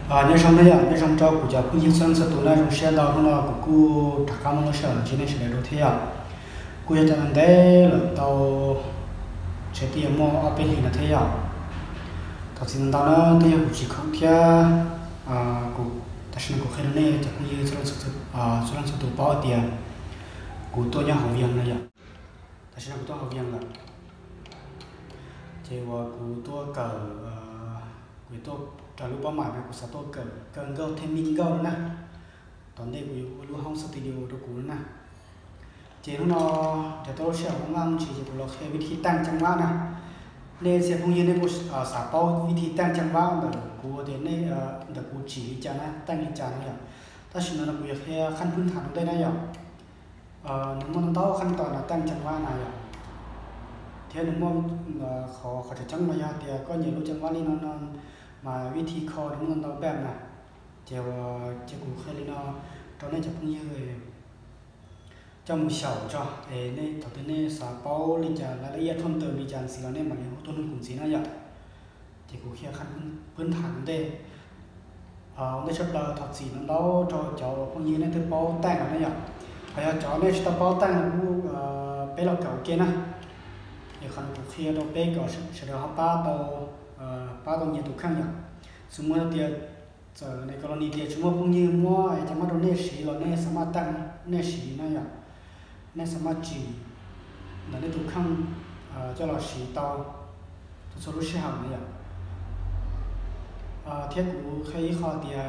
Nyob zoo na yom, nyob zoo rau kuv cov phooj ywg txhua leej txhua tus na, zoo siab ntau hnub no kuv kuj rov qab muaj lub sij hawm ntsib nej sawv daws dua thiab yom. Kuj yog cov ntau ntau lawm tau tsev twb yuav muaj ob peb hlis no thiab yom. Thov txim ntau ntau na, twb yog kuv tsis khoom thiab. Kuv, tam sim no kuv qhia rau nej cov phooj ywg txhua leej txhua tus paub hais tias kuv tuaj nyob hauv Vias no yom. Tam sim no kuv tuaj hauv Vias lawm, ces uas kuv tuaj kawm, kuv tuaj raws lub pab maim no kuv xav tuaj kawm kawg nkauj thiab me nkauj no na. Tom ntej kuv yuav ua lub hoob studio rau kuv no na. Ces hnub no nrhiav tau lub sij hawm maj ntsis ces kuv los qhia vib thib teej ceeb vab na. Nej txhia phooj ywg nej kuj xav paub vib thib teej ceeb vab ntawm kuv tias nej, ntawm kuv tsim li cas na, teej li cas na yom. Tab sis no kuv yuav qhia qhab phwb tham rau ntej na yom. Nws muaj ntau qhab tos no teej ceeb vab na yom, thiab nws muaj qhov, qhov tseem ceeb no yog tias koj nyiam lub ceeb vab li no no mas vib thib kho nws muaj ntau npaum na. Ces, ces kuv qhia li no rau nej cov phooj ywg coj mus xyaum tso es nej thaum twg nej xav paub li cas laj la iaj thoj ntawm li cas ntxiv los nej mam li hu tuaj nug kuv ntxiv na yom. Ces kuv qhia qhab phwb tham ntej. Ua ntej tshaj plaws thov txim ntau ntau rau cov phooj ywg nej twb paub teej lawm na yom. Hos yog cov nej tsis tau paub teej no kuj peb los kawm ua ke na. Es qhov no kuv qhia rau peb kom sawv daws ho pab tau, pab tau nyias tus kheej yom. Xws muaj tias txawm ne kos los nis tias tsis muaj phooj ywg muab ceeb vab rau nej siv los nej xav maj teej nej siv na yom. Nej xav maj tsim ntawm nej tus kheej coj los siv tau txhua txhua lub sij hawm na yom. Thiab kuv qhia ib qho tias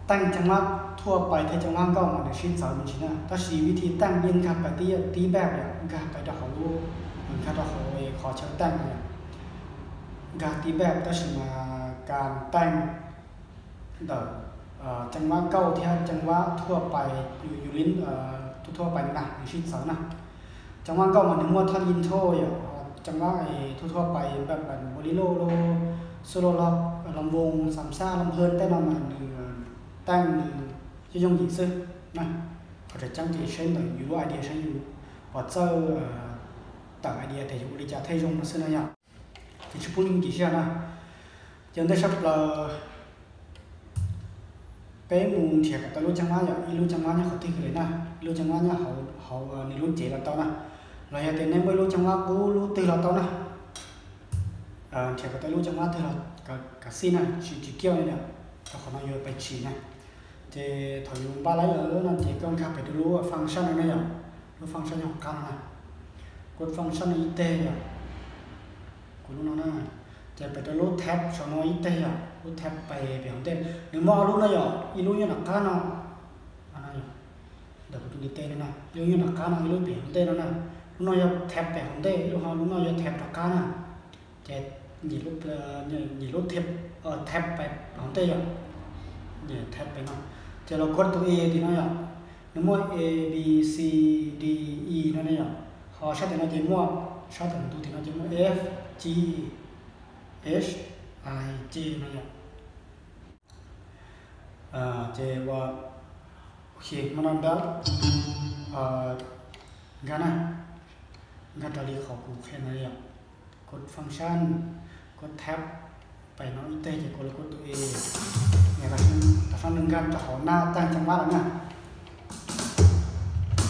teej ceeb vab thuaj pais thiab ceeb vab nkauj mas nws sib txawv me ntsis na, tab sis vib thib teej yeej nkag pais tib, tib npaj yom, nkag pais rau hauv lub, nkag rau hauv qhov chaw teej na yom. Nkag tib npaj tab sis mas kas teej ntawm ceeb vab nkauj thiab ceeb vab thuaj pais, yus li thuaj pais na nws sib txawv na. Ceeb vab nkauj mas nws muaj thaj intro yom, ceeb vab thuaj thuaj pais npaj npaj npaum li loj loj, xub loj loj, lom voos xam xaj lom hwj tej no mas nws teej nws yooj yooj yim xwb na. Qhov tseem ceeb ces saib ntawm yus lub idea saib yus pom txawj tawm idea tias yus ua li cas thiaj zoo no xwb na yom. Ces tsis pub nej kim siab na. Ces ua ntej tshaj plaws peb mus nrhiav kom tau lub ceeb vab yom, ib lub ceeb vab nyob qhov twg li na, ib lub ceeb vab nyob hauv nws lub cev los tau na, los yog tias nej muaj ib lub ceeb vab qub lub twg los tau na. Nrhiav kom tau lub ceeb vab twg los kav xij na, tsis tsis kiaj li na, rau qhov no yuav pais tsim na. Ces thaum yus npaj laib lawm no ces koj nkag pem rau lub function no na yom, lub function nyob hauv qab no na, kuv function no ib teg yom, kuv lub no na, ces pem rau lub tab saum no ib teg yom, lub tab pem pem hauv ntej, nws muaj ob lub no yom, ib lub nyob nram qab no, ntawm kuv tus ntiv tes no na, ib lub nyob nram qab no, ib lub pem hauv ntej no na. Lub no yog tab pem hauv ntej, lub ho lub no yog tab rov qab na. Ces nyem lub, nyem lub tab pem hauv ntej yom, nyem tab pem no, ces los kuv tus e tim no yom, nws muaj a b c d e no ne yom, ho sab tim no ces muaj, sab tim tus tim no ces muaj f g h i j no yom. Ces ua, ok, hmo no ntawd nkag na, nkag raws li qhov kuv qhia no yom, kuv function, kuv tab pem no ib teg ces kuv los kuv tus e, tam sim no nws nkag rau hauv naj teej ceeb vab lawm na.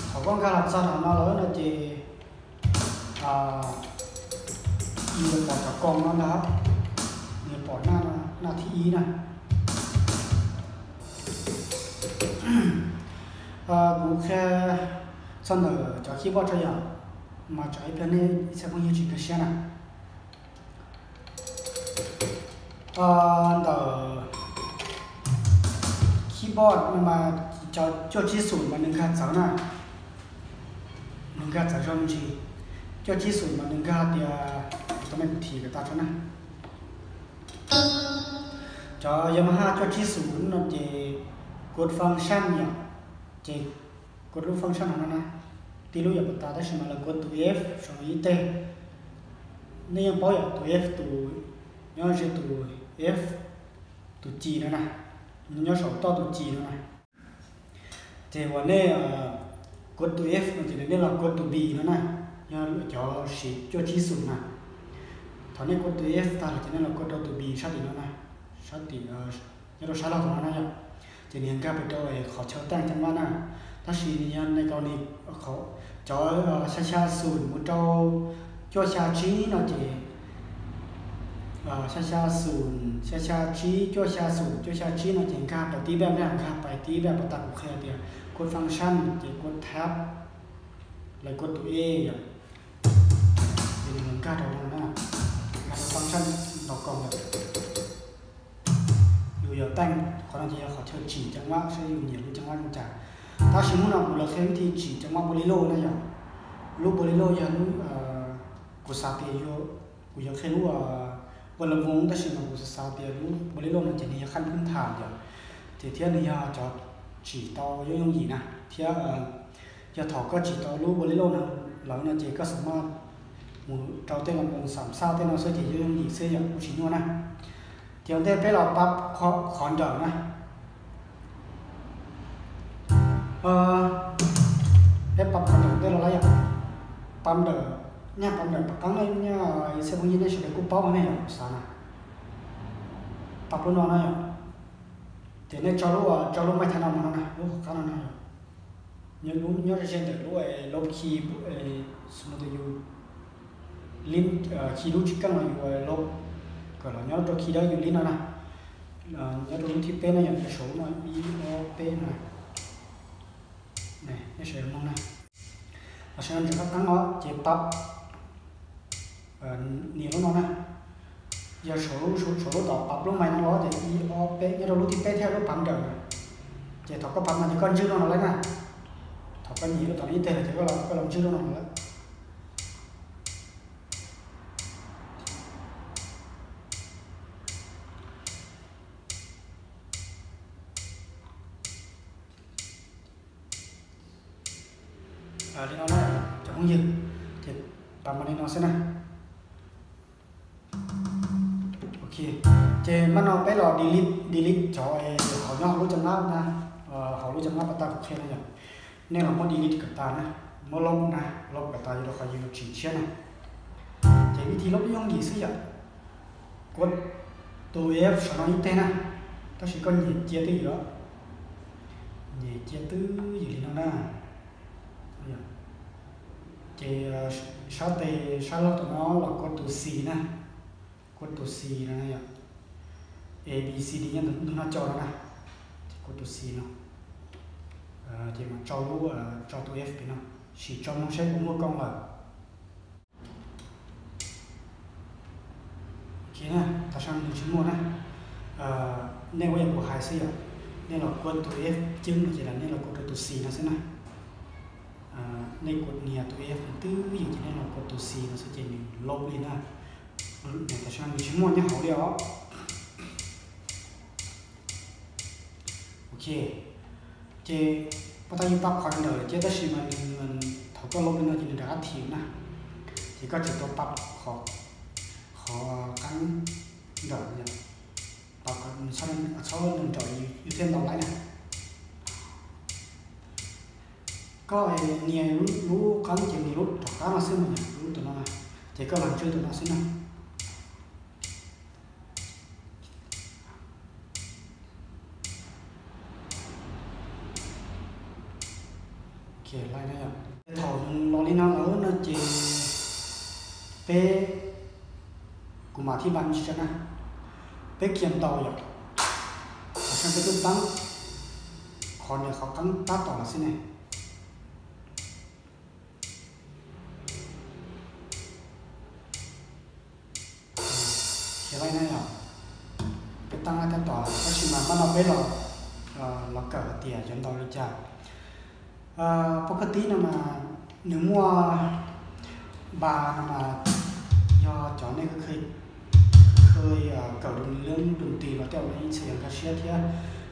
Thaum koj nkag los txog rau hauv no lawm no ces nws yuav pom cov koom no ntag, nws yuav pom naj, naj thib ib na. Kuv qhia txog ntawm cov keyboard tso yom, mas tsam ib pliag nej ib txhia phooj ywg tsis nkag siab na. Ntawm keyboard no mas cov cuaj tsib xum mas nws nkag txawv na, nws nkag txawv zog me ntsis. Cuaj tsib xum mas nws nkag tias, tau me kuv thim kom tas tso na. Cov Yamaha cuaj tsib xum no ces kuv function yom, ces kuv lub function no na, tib lub yam pas tas tab sis mas los kuv tus f saum no ib teg. Nej yeej paub yom, tus f tus, nyob ze tus f, tus ci no na, nyob saum toj tus ci no na. Ces uas nej kuv tus f no ces nej los kuv tus b no na, yog cov siv cuaj tsib xum na. Thaum nej kuv tus f tag lawm ces nej los kuv rau tus b sab tim no na, sab tim, nyob rau sab laug tom no na yom. Ces nws yog nkag pem rau qhov chaw teej ceeb vaj na. Tab sis nws yog ne rau nws cov xya xya xum mus rau cuaj xya tsib no ces, xya xya xum, xya xya tsib, cuaj xya xum, cuaj xya tsib no ces nkag pais tib vaj, nkag pais tib vaj pas tas kuv qhia tias kuv function ces kuv tab lawv kuv tus e yom. Ces nws nkag rau no na, nkag rau function ntaus koom lawm. Yus yuav teej qhov no ces yog qhov chaw tsim ceeb vaj saib yus nyiam lub ceeb vaj zoo cas. Tab sis hnub no kuv los qhia vib thi tsim ceeb vaj bolero na yom. Lub bolero yog lub, kuv xav tias kuv yuav qhia lub ua la voos tab sis mas kuv xav tias lub bolero no ces nws yog qhab phwb tham yom. Ces thiab nws yog cov tsim tau yooj yooj yim na thiab yog thaum koj tsim tau lub bolero no lawm no ces koj xam maj mus rau tej los mus xam xaj tej no xwb ces yooj yooj yim xwb yom, kuj tsis nyuaj na. Ces ua ntej peb los pab qhov nrawm na. Peb pab qhov nrawm ua ntej los lawm yom. Pab nrawm, nyaj pab nrawm pab qeeb nyaj, xib phooj ywg nej sawv daws kuj paub nej yom, kuv xav na. Pab lub no na yom. Ces nej tso lub, tso lub maij thab no mus no na, lub hauv qab no na yom. Nyob lub, nyob ze ntawm lub lob khi, xws li yus lib khi lub tsis keej los yus lob, kom los nyob rau khi dawb yus lib no na. Nyob rau lub thib peb no yom, saum lub no ib ob peb no. Nej sawv daws mloog na. Los sawv daws ntsees qab qeeb os, ces pab nias lub no na. Yog saum lub, saum lub tom pab lub maij no los ces ib ob peb, nyob rau lub thib peb thiab lub pab nrawm na. Ces thaum koj pab no ces koj ntswj lub no lawm na. Thaum koj nias lub tom no ib teg lawm ces koj los, koj los ntswj lub no lawm. Li no na, cov phooj ywg, ces pab mas li no xwb na. Ok, ces mas no peb los delete, delete cov hauv nyob hauv lub ceeb lab na, hauv lub ceeb lab pas tas kuv qhia no yom. Nej los muab delete kom tas na, muab lub na, lub kom tas yuav rau qhov yus tsis tshiab na. Ces vib thi lub yooj yim xwb yom. Kuv tus F saum no ib teg na, tab sis koj nyem cia twj ywm, nyem cia twj ywm li no na. Ces sab tes sab laug tom no los kuv tus C na, kuv tus C no yom, A B C D nyob ntug no cov no na, ces kuv tus C no, ces mas tso lub, tso tus F pem no, sim tso mloog saib puas muaj koom lawm. Ok na, tam sim no nws tsis muaj na. Nej ua yam kuv hais xwb yom, nej los kuv tus F ceeb no ces nej los kuv rau tus C no xwb na. Nej kuv nias tus F twj ywm ces nej los kuv tus C no xwb ces nws lob li na. Tam sim no nws tsis muaj nyob hauv li os. Ok, ces pab tab yus pab qhov ntawm ces tab sis mas nws, thaum koj lob li no ces nws rov qab thim na. Ces koj tseem tau pab qhov qeeb ntawm, pab, txhob nws nrawm yus thiaj ntaus laib na. Koj nias lub qeeb ces nias lub rov qab no xwb mas yom, lub tus no na, ces koj los ntswj tus no xwb na. Thaum nws los li no lawm no ces peb, kuv mam thib npas tsis tsa na, peb khiav ntaus yom, tam sim no peb twb pab qhov ntawm qhov qeeb tab tom lawm xwb ne. Khiav laij na yom, peb tab laij tab tom tab sis mas pab no peb los, los kawm hais tias yuav ntaus li cas. Pab kab tib no mas nws muaj npas no mas yog cov nej kawm rau nws lub nroog twg los tej zaum nej ib txhia yuav nkag siab thiab,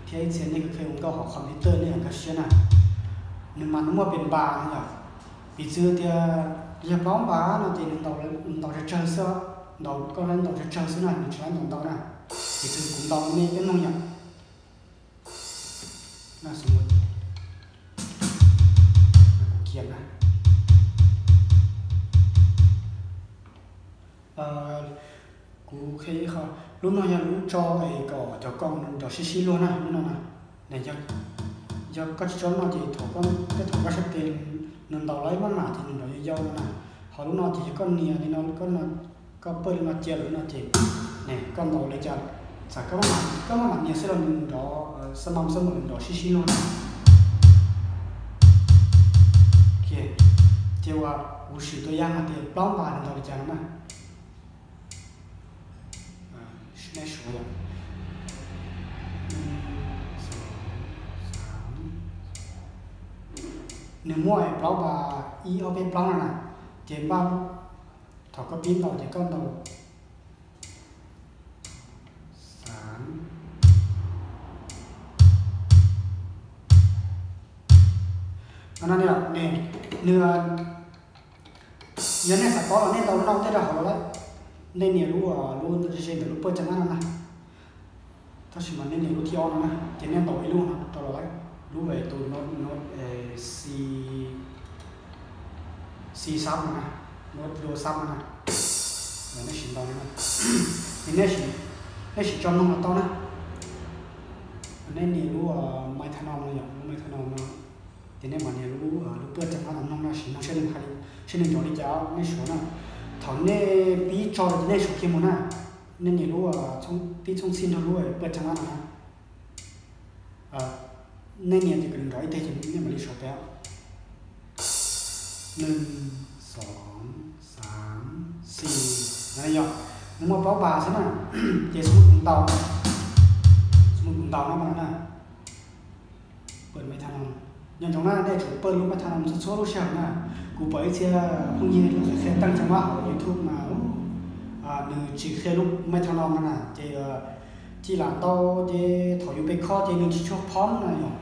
thiab ib txhia nej kawm ua nkauj hauv computer nej yuav nkag siab na. Nws mas nws muaj pes npas no yom, piv txwv tias yog plaub npas no ces nws ntaus tsawg tsawg xwb, ntaus koj ntaus tsawg tsawg xwb na, nws tsis laib ntaus ntau na. Piv txwv kuv ntaus nej peb mloog yom. Kuv khiav na. Kuv qhia ib qho, lub no yog lub tso es kom cov koj nrov sib sib luag na, lub no na. Yog koj tsis tso lub no ces thaum koj, tej thaum koj sab tes nws ntaus los ib maj mam ces nws nrov yau yau no na. Ho lub no ces yog koj nias li no, koj pawj li no cia lawm no ces, ne, koj ntaus li cas, txawm koj maj mam nias xwb los nws nrov xab mam xab mam nrov sib sib luag na. Ces uas kuv sim tua yam hais tias plaub npas nws ntaus li cas no na. Nej suav, nws muaj plaub npas, ib ob peb plaub no na, ces npaj thaum koj pib ntaus ces koj ntaus no ne, nws, yog nej xav paub los nej ntaus lub no tej rau hauv los lawm. Nej nias lub, lub ze ze ntawm lub pawj cam ab no na. Tab sis mas nej nias lub thib ob no na ces nej ntaus ib lub no rau los lawm, lub tus no, no, C, C sharp no na, no do sharp no na. Nej sim ntaus no na, ces nej sim tso mloog los tau na. Nej nias lub metronome no yom, lub metronome no, ces nej mam nias lub, lub pawj cam ab no mloog na, sim mloog seb nws hais, seb nws nrov li cas nej suav na. Thaum nej pib tso ces nej suav kiag mus na. Nej nias lub, pib txhooj txhij nrog lub pawj cam ab no na. Nej nias ces kom nws nrov ib teg ces nej mam li suav pem. Nws, xov, xav, xis, no yog nws muaj plaub npas xwb na. Ces xub mus kuv ntaus, xub mus kuv ntaus no mas no na, pawj metronome. Nco ntsoov na, nej tsum pawj lub metronome txhua txhua lub sij hawm na. Kuv pom ib txhia phooj ywg qhia teej cam ab hauv YouTube mas nws tsis qhia lub metronome no na ces cij lam ntau ces thaum yus pe khob ces nws tsis tshua phob na yom.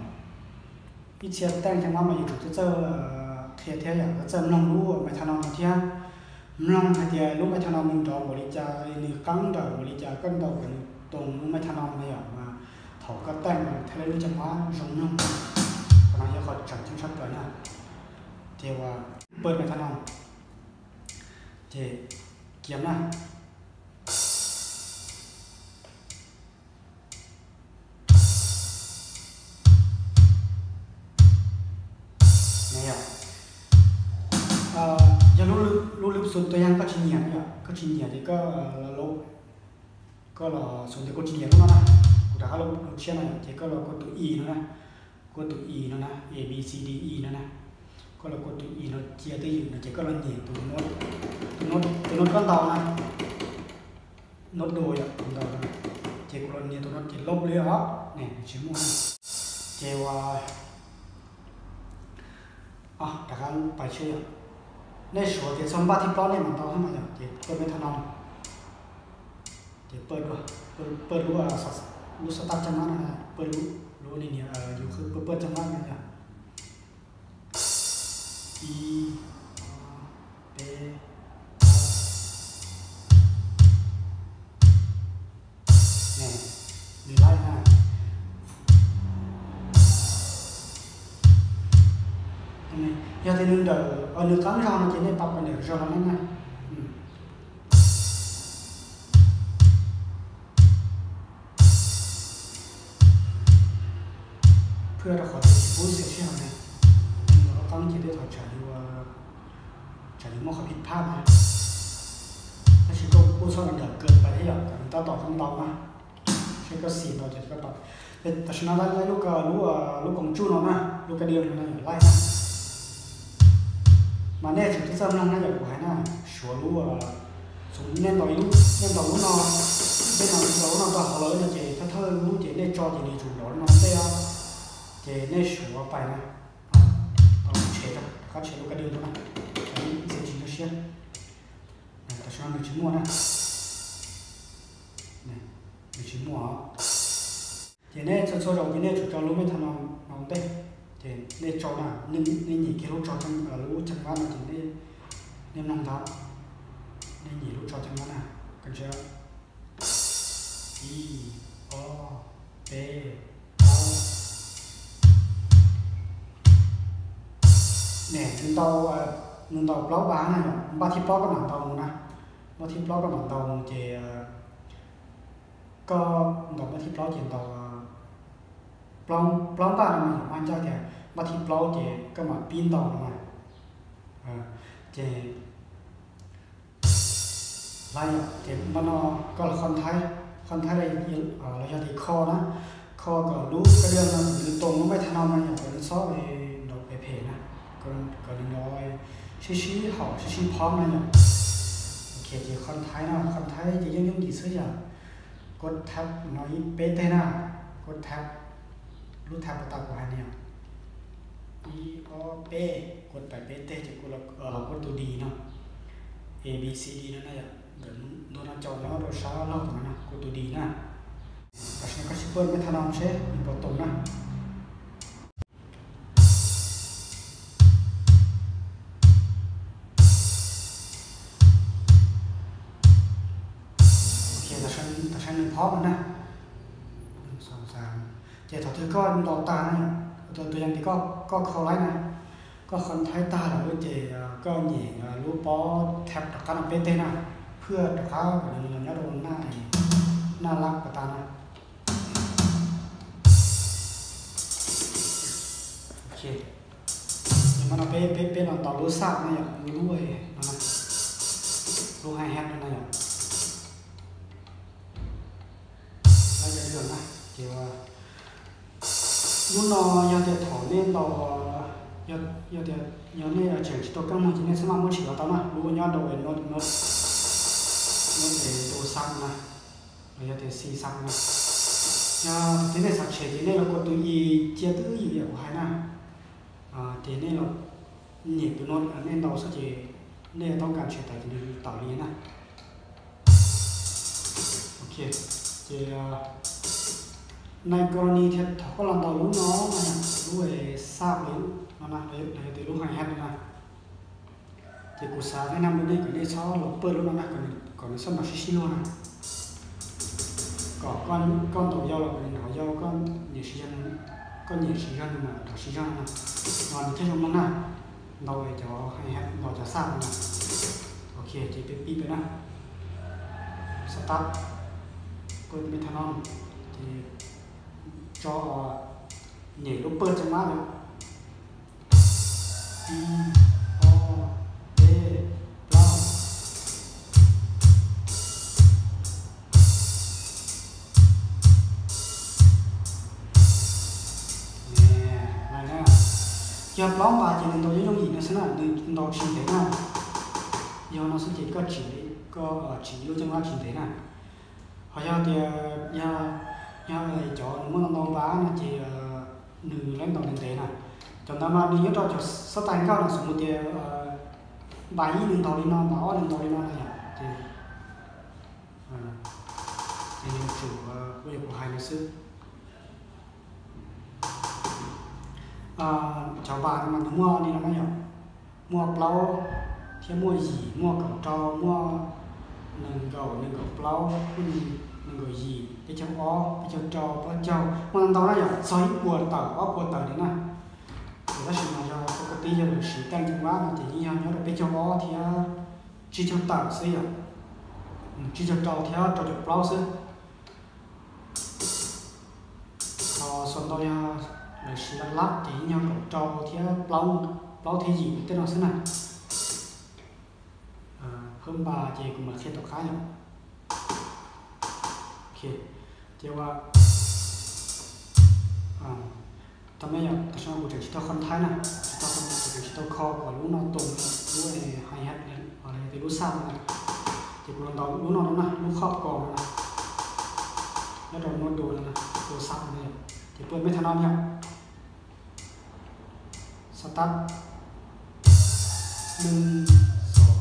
Ib txhia teej cam ab mas yus tsum txawj qhia thiab yom, txawj mloog lub metronome no thiab. Mloog hais tias lub metronome nws nrov npaum li cas, nws qab nrawm npaum li cas, koj ntaus kom nws toos lub metronome no yom, mas thaum koj teej mas thiaj li lub cam ab zoo mloog. Qhov no yog qhov tseem ceeb tshaj plaws na. Ces uas pawj metronome, ces kiam na. Yog lub lub xu tua yam koj tsis nyiam no yom, koj tsis nyiam ces koj los, koj los xu tias koj tsis nyiam lub no na, kuv rov qab lub tshiab no ces koj los kua tus E no na, kua tus E no na, A B C D E no na, koj los kua tus E no cia twj ywm no ces koj los nias tus, tus no koj ntaus na, no do yom, tus ntaus no, ces kuv los nias tus no ces loj li os, ne nws tsis muaj na. Ces uas rov qab pais tshiab yom, nej suav tias txog npaj thib plaub nej mam ntaus thiab mas yom, ces pawj metronome, ces pawj, pawj lub, lub xab tab cam ab no, pawj lub, lub nias yus qhwv pawj cam ab no yom. Ib, ob, peb, plaub. Ne, nws laib na. Yog tias nws nrawm, nws qab zog no ces nej pab kom nws zog los na. Phwj rau qhov tias tsis pub xiam sij hawm na, nws qab ces tej thaum tsam yus, tsam yus muaj qhov phij phaj na. Tab sis koj kuj txhob nrawm kawg pais thiab yom, kom nws tab tom koj ntaus na. Seb koj xiam ntau ces koj tau. Tam sim no laib lub, lub koom tsuj no na, lub ka dios no na yom, laib na. Mas nej tsum txawj mloog na yom, kuv hais na, suav lub, nej ntaus ib lub, nej ntaus lub no, tej no ntaus lub no rau hauv lawm no ces thawj thawj lub ces nej tso ces nws tsum nrov lub no ntej os. Ces nej suav pais na, tau tshem, rov qab tshem lub ka dios no na, ib txhia tsis nkag siab. Tam sim no nws tsis muaj na, nws tsis muaj os. Ces nej txhua txhua zaus ces nej tsum tso lub metronome no ntej, ces nej tso na, nej nyem kiag lub tso, lub cam ab no ces nej mloog ntag, nej nyem lub tso cam ab na, koj ntsia, ib, ob, peb, plaub. Ne, nws ntaus plaub npas na yom, npaj thib plaub koj mam ntaus mus na, npaj thib plaub koj mam ntaus mus ces Koj ntaus npaj thib plaub ces ntaus plaub npaj no mas yog mas ncaj tias npaj thib plaub ces koj mam pib ntaus no mas. Ces lawm ces npaj no koj los qhov nthaib, qhov nthaib los yog tias kho na, kho kom lub kab diaj no kom nws toos lub metronome no yom, kom nws txhob nrov phem phem na, kom nws nrov sib sib haum sib sib phob na yom. Ok, ces qhov nthaib no, qhov nthaib ces yeej yooj yim xwb yom. Kuv thab no ib peb teg na, kuv thab lub thab pas tas kuv hais no yom, ib ob peb, kuv pais peb teg ces kuv los kuv tus D no, A B C D no na yom, nkawd ntuag no cau nyob rau sab laug no na, kuv tus D na. Tam sim no koj sim paj metronome seb nws puas toos na. Ok, tam sim nws phob no na. Ces thaum twg koj ntaus tag na, tus yog tias koj kho laib na, koj qhov nthaib tag lawm ces koj nyem lub pob thab rov qab no peb teg na, phwj rov qab kom nws los nyob rau naj, naj lab pas tas na. Ok, mas no peb, peb, peb los ntaus lub xab no yom, lub no, lub hi-hat no na yom. Lub no yog tias thaum nej ntaus, yog tias yog nej tseem tsis tau kaj muag ces nej txhob maj muab tsim los tau na, lub nyob rau note, note, note do xab na, los yog tias C xab na. Yog tias nej xav tshem ces nej los kua tus i cia twb ywm yam kuv hais na. Ces nej los nyem tus no, nej ntaus xwb ces nej toob kas tshem tawm ces nws tawm li na. Ok, ces nais kos ni thiab thaum koj los ntaus lub no, lub xab no na, los yog tias lub hi-hat no na, ces kuv xav nej na, nej kom nej txhob los paj lub no na, kom nws txhob nrov sib sib luag na, kom koj ntaus yau los kom nws nrov yau, koj nyem siv zog, koj nyem siv zog nws mam nrov siv zog no na, nws thiaj zoo mloog na. Ntaus cov hi-hat, ntaus cov xab no na. Ok, ces peb pib peb na. Start, paj metronome, ces tso, nyem lub paj tseem mab no. Ib, ob, peb, plaub. Yog plaub npas ces nws ntaus yooj yooj yim no xwb na, nws ntaus tsis ntev na. Yog no xwb ces koj tsim, koj tsim lub ceeb vab tsis ntev na. Ho yog tias, yog, yog cov nws muaj ntau ntau npas no ces nws lawv ntaus ntev ntev na. Cov ntawd mas nws nyob rau cov xab tais nkauj no, xws mus tias npas ib nws ntaus li no, npas ob nws ntaus li no na yom, ces nws yuav tsum ua yam kuv hais no xwb. Cov npas no mas nws muaj li no na yom, muaj plaub thiab muaj yim, muaj kaum rau, muaj nees nkaum, nees nkaum plaub, nees nkaum yim, peb caug ob, peb caug rau, plaub caug, muaj ntau ntau na yom, txog ib puas tawm, ob puas tawm li na. Ces tab sis mas yog paj koj tib yog lawv siv teej ceeb vab no ces yeej yog nyob rau peb caug ob thiab tsib caug tawm xwb yom, tsib caug rau thiab rau caum plaub xwb. Ho xuas ntau yog lawv siv lab lab ces yeej yog kaum rau thiab plaub, plaub thiab yim tej no xwb na. Phab npas ces kuv mam qhia tom qab yom. Ces ua, tau me yom, tam sim no kuv tseem tsis tau qhov nthaib na, tsis tau, kuv tseem tsis tau kho kom lub no toos lub hi-hat los yog tias lub xab no na. Ces kuv los ntaus lub no no na, lub khob kos no na, nyob rau nua tus no na, tus xab no na yom. Ces paj metronome yom. Start. Nees, xoom,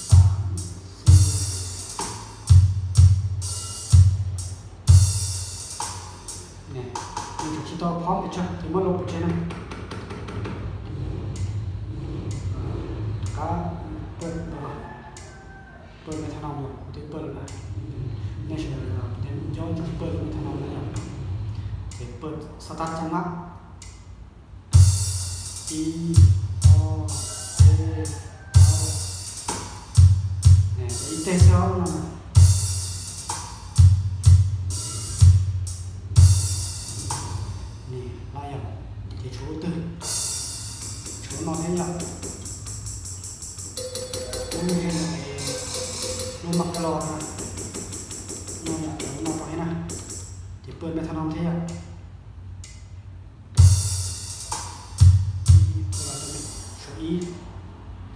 xaam, xwb. Nws tseem tsis tau phob pes tsawg ces muab lub pes tsawg na. Rov qab paj ntau, paj metronome no, kuv twb paj lawm na. Nej sawv daws nco ntsoov paj metronome no na yom. Ces paj start ceeb vab. Ib, ob, peb, plaub. Ib teg xwb no. Ces tshuav lub twg, tshuav no thiab yom. Lub me, lub maj lo na, no yom, tshuav no rau thiab na. Ces pw metronome thiab yom. Tshuav ib,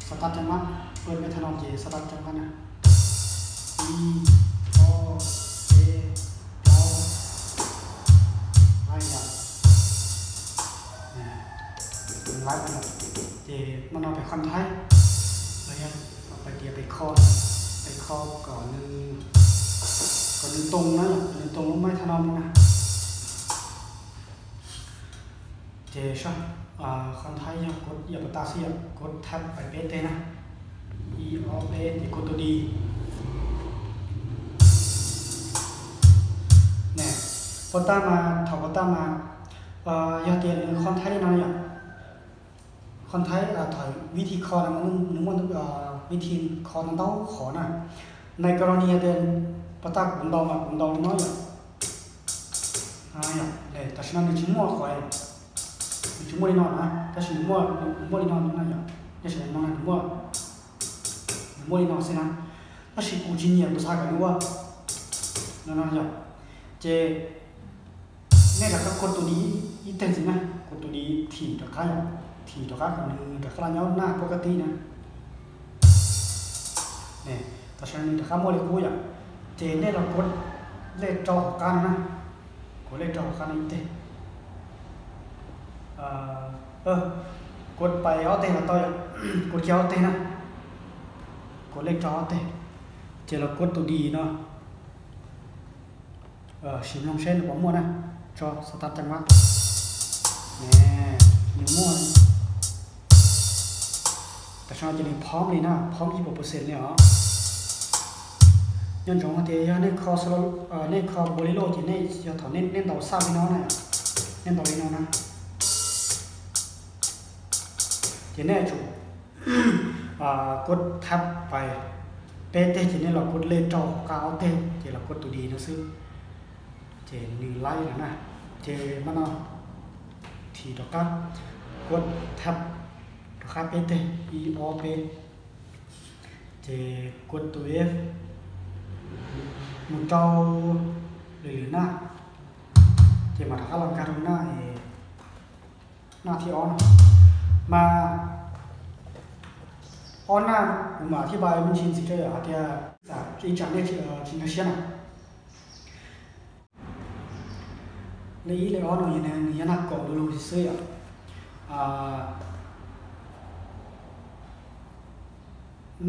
start cov maj, pw metronome ces start cov maj na. Ib, ob, peb, plaub, lab yom. Lab yom. Ces no no pem qhov nthaib, los yog pem tias pem kho, pem kho kom nws, kom nws too na, kom nws too lub metronome na. Ces qhov nthaib yog kuv yam pas tas xwb yom, kuv thab pais peb teg na. Ib ob peb ces kuv tus di. Ne, pas tas mas, thaum pas tas mas, yog tias nws qhov nthaib li no yom, qhov nthaib thaum vib thi kho no nws muaj vib thi kho ntau ntau qhov na. Nais ko los ni yog tias pas tas kuv ntaus mas kuv ntaus li no yom. Tam sim no nws tsis muaj qhov, nws tsis muaj li no na, tab sis nws muaj, nws muaj li no na yom, nyob sim no nws muaj, nws muaj li no xwb na. Tab sis kuv tsis nyiam, kuv xav kom nws ua no no yom. Ces nej rov qab kuv tus di ib teg ntxiv na, kuv tus di thim rov qab yom, thim rov qab kom nws rov qab los nyob naj pov ka tib na. Tam sim no nws rov qab muaj li qub yom, ces nej los kuv lej rau hauv qab no na, kuv lej rau hauv qab no ib teg. Kuv pais ob teg los tau yom, kuv kiag ob teg na, kuv lej rau ob teg, ces los kuv tus di no. Sim mloog seb nws puas muaj na, tso start cov maj. Ne, nws muaj. Tam sim no ces nws phom li na, phom ib puas percent li os. Nco ntsoov hais tias yog nej kho, nej kho bolero ces nej yog thaum nej ntaus xaj li no na, nej ntaus li no na, ces nej tsum kuv thab pais peb teg ces nej los kuv lej rau qab ob teg ces los kuv tus di no xwb, ces nws laib lawm na. Ces maj no thim rov qab, kuv thab rov qab peb teg, ib ob peb, ces kuv tus F mus rau lwm lwm naj, ces mam rov qab los nkag rau naj, naj thib ob no. Mas ob naj kuv mam thib pais me ntsis ntxiv rau yom, hais tias ib tsam nej tsis nkag siab na. Lej ib lej ob no nws yog naj kaum du lug xwb yom.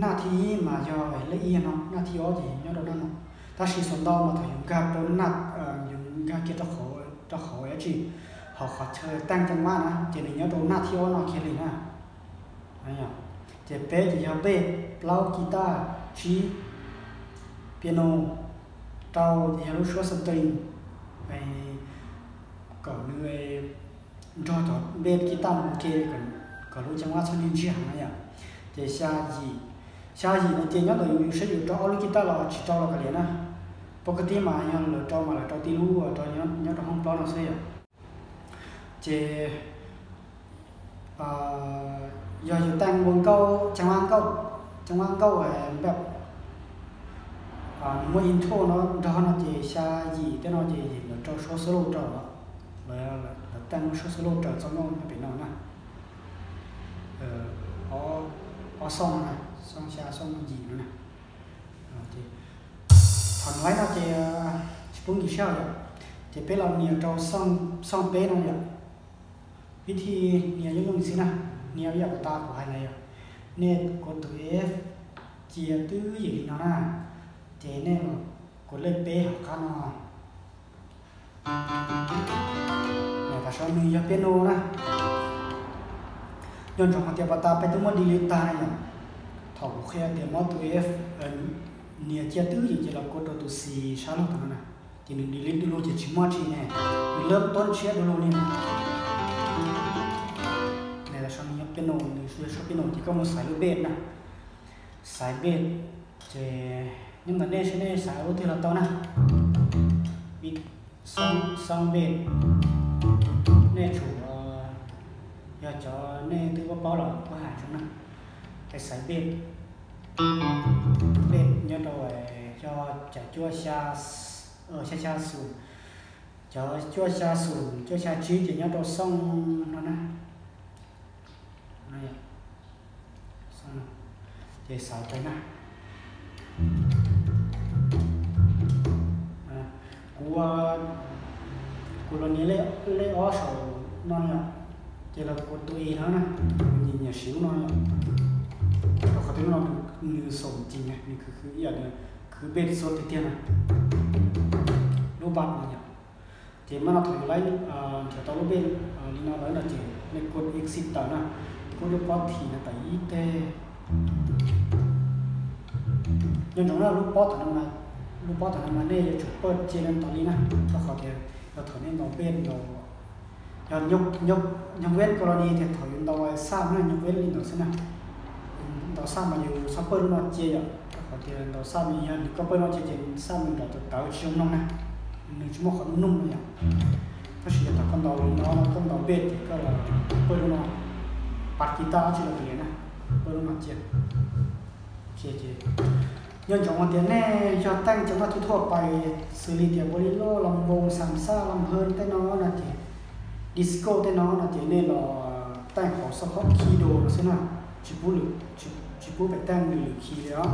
Naj thib ib mas yog lej ib no, naj thib ob ces nyob rau naj no. Tab sis xaus ntau mas thaum yus nkag rau naj, yus nkag kiag rau qhov, rau qhov dab tsi, hauv qhov chaw teej cov maj na, ces nws nyob rau naj thib ob no kiag li na. Ces peb ces yog bass, plaub guitar, tsib piano, rau ces yog lub suab string, kom nws nrog cov bass guitar mus ua ke, kom lub cov maj txhob ntsiag heev na yom. Ces xya yim, xya yim no ces nyob ntawm yus saib yus rau ob lub guitar los tsis rau los kav liam na. Pov ka tib mas yog lawv rau mas lawv rau tib lub rau nyob rau hoob plaub no xwb yom. Ces yog yus teej ua nkauj, cov maj nkauj, cov maj nkauj npaj, nws muaj intro no nrog no ces xya yim tej no ces yim lawv rau suab solo rau, lawv teej lub suab solo rau txoj nkauj nyob pem no na. Ob xooj no na, xooj xya xooj yim no na. Thaum nws laib no ces tsis pub nkim siab yom, ces peb los nias rau xooj peb no yom. Vib thi nias yooj yooj xwb na, nias ib yam uas tas kuv hais na yom, nej kuv tus F cia twb ywm li no na, ces nej kuv lej peb hauv qab no. Tam sim no nws yog piano na. Nco ntsoov hais tias pas tas peb twb muab delete tag na yom. Thaum kuv qhia tias muab tus F nias cia twb ywm ces los kuv rau tus xis sab laug tam no na, ces nws delete du lug ces tsis muaj tsi ne, nws lab tuab tshiab du lug li. Tam sim no nws yog piano, nws yog suab piano ces koj mus xaiv lub bass na, xaiv bass, ces nyob ntawm nej seb nej xaiv lub twg los tau na. Xooj bass, Nej tsum, yog cov nej twb paub paub los kuj hais zoo na. Tes xaiv bej, bej nyob rau, yog cov cuaj xya, xya xya xus, cov cuaj xya xus cuaj xya tsib ces nyob rau xooj no na. Ces xaiv pem na. Kuv, kuv los nias lej ob saum no yom, ces los kuv tus i no na, nyiam nyiam siv lub no yom. Rau qhov tias lub no nws xoom cig na, nws khwv khwv ib yam, khwv bej xub tiag tiag na. Lub bas no yom. Ces mas no thaum yus laib nrhiav tau lub bej li no lawm no ces nej kuv exit tawm na, kuv lub pob thim no tawm ib teg. Nco ntsoov na, lub pob tawm no, lub pob tawm no mas nej yuav tsum pawj cia li ntawd li na, rau qhov tias yog thaum nej ntaus bej ntaus, yog nyuj veb ko los ni tias thaum yus ntaus xaj na, nyuj veb li ntawd xwb na. Ntaus xaj mas yus txhob pawj lub no cia yom, rau qhov tias ntaus xaj mas yog nws koj pawj no cia ces xaj nws nrov tawv tawv tsis zoo mloog na, nws tsis muaj qhov nuj nuj no yom. Tab sis yog thaum koj ntaus li no, koj ntaus bej ces koj los pawj lub no, pas kis taj dab tsi los tsis li na, pawj lub no cia. Nco ntsoov hais tias nej yog teej cov maj thuj thuaj pais xws li tias npaus li loj, los npoo, xam xaj, los nphwj tej no no ces, disco tej no no ces nej los teej hauv xab phob khi do no xwb na, tsis pub lwm, tsis pub pem teej lwm lwm khi li os.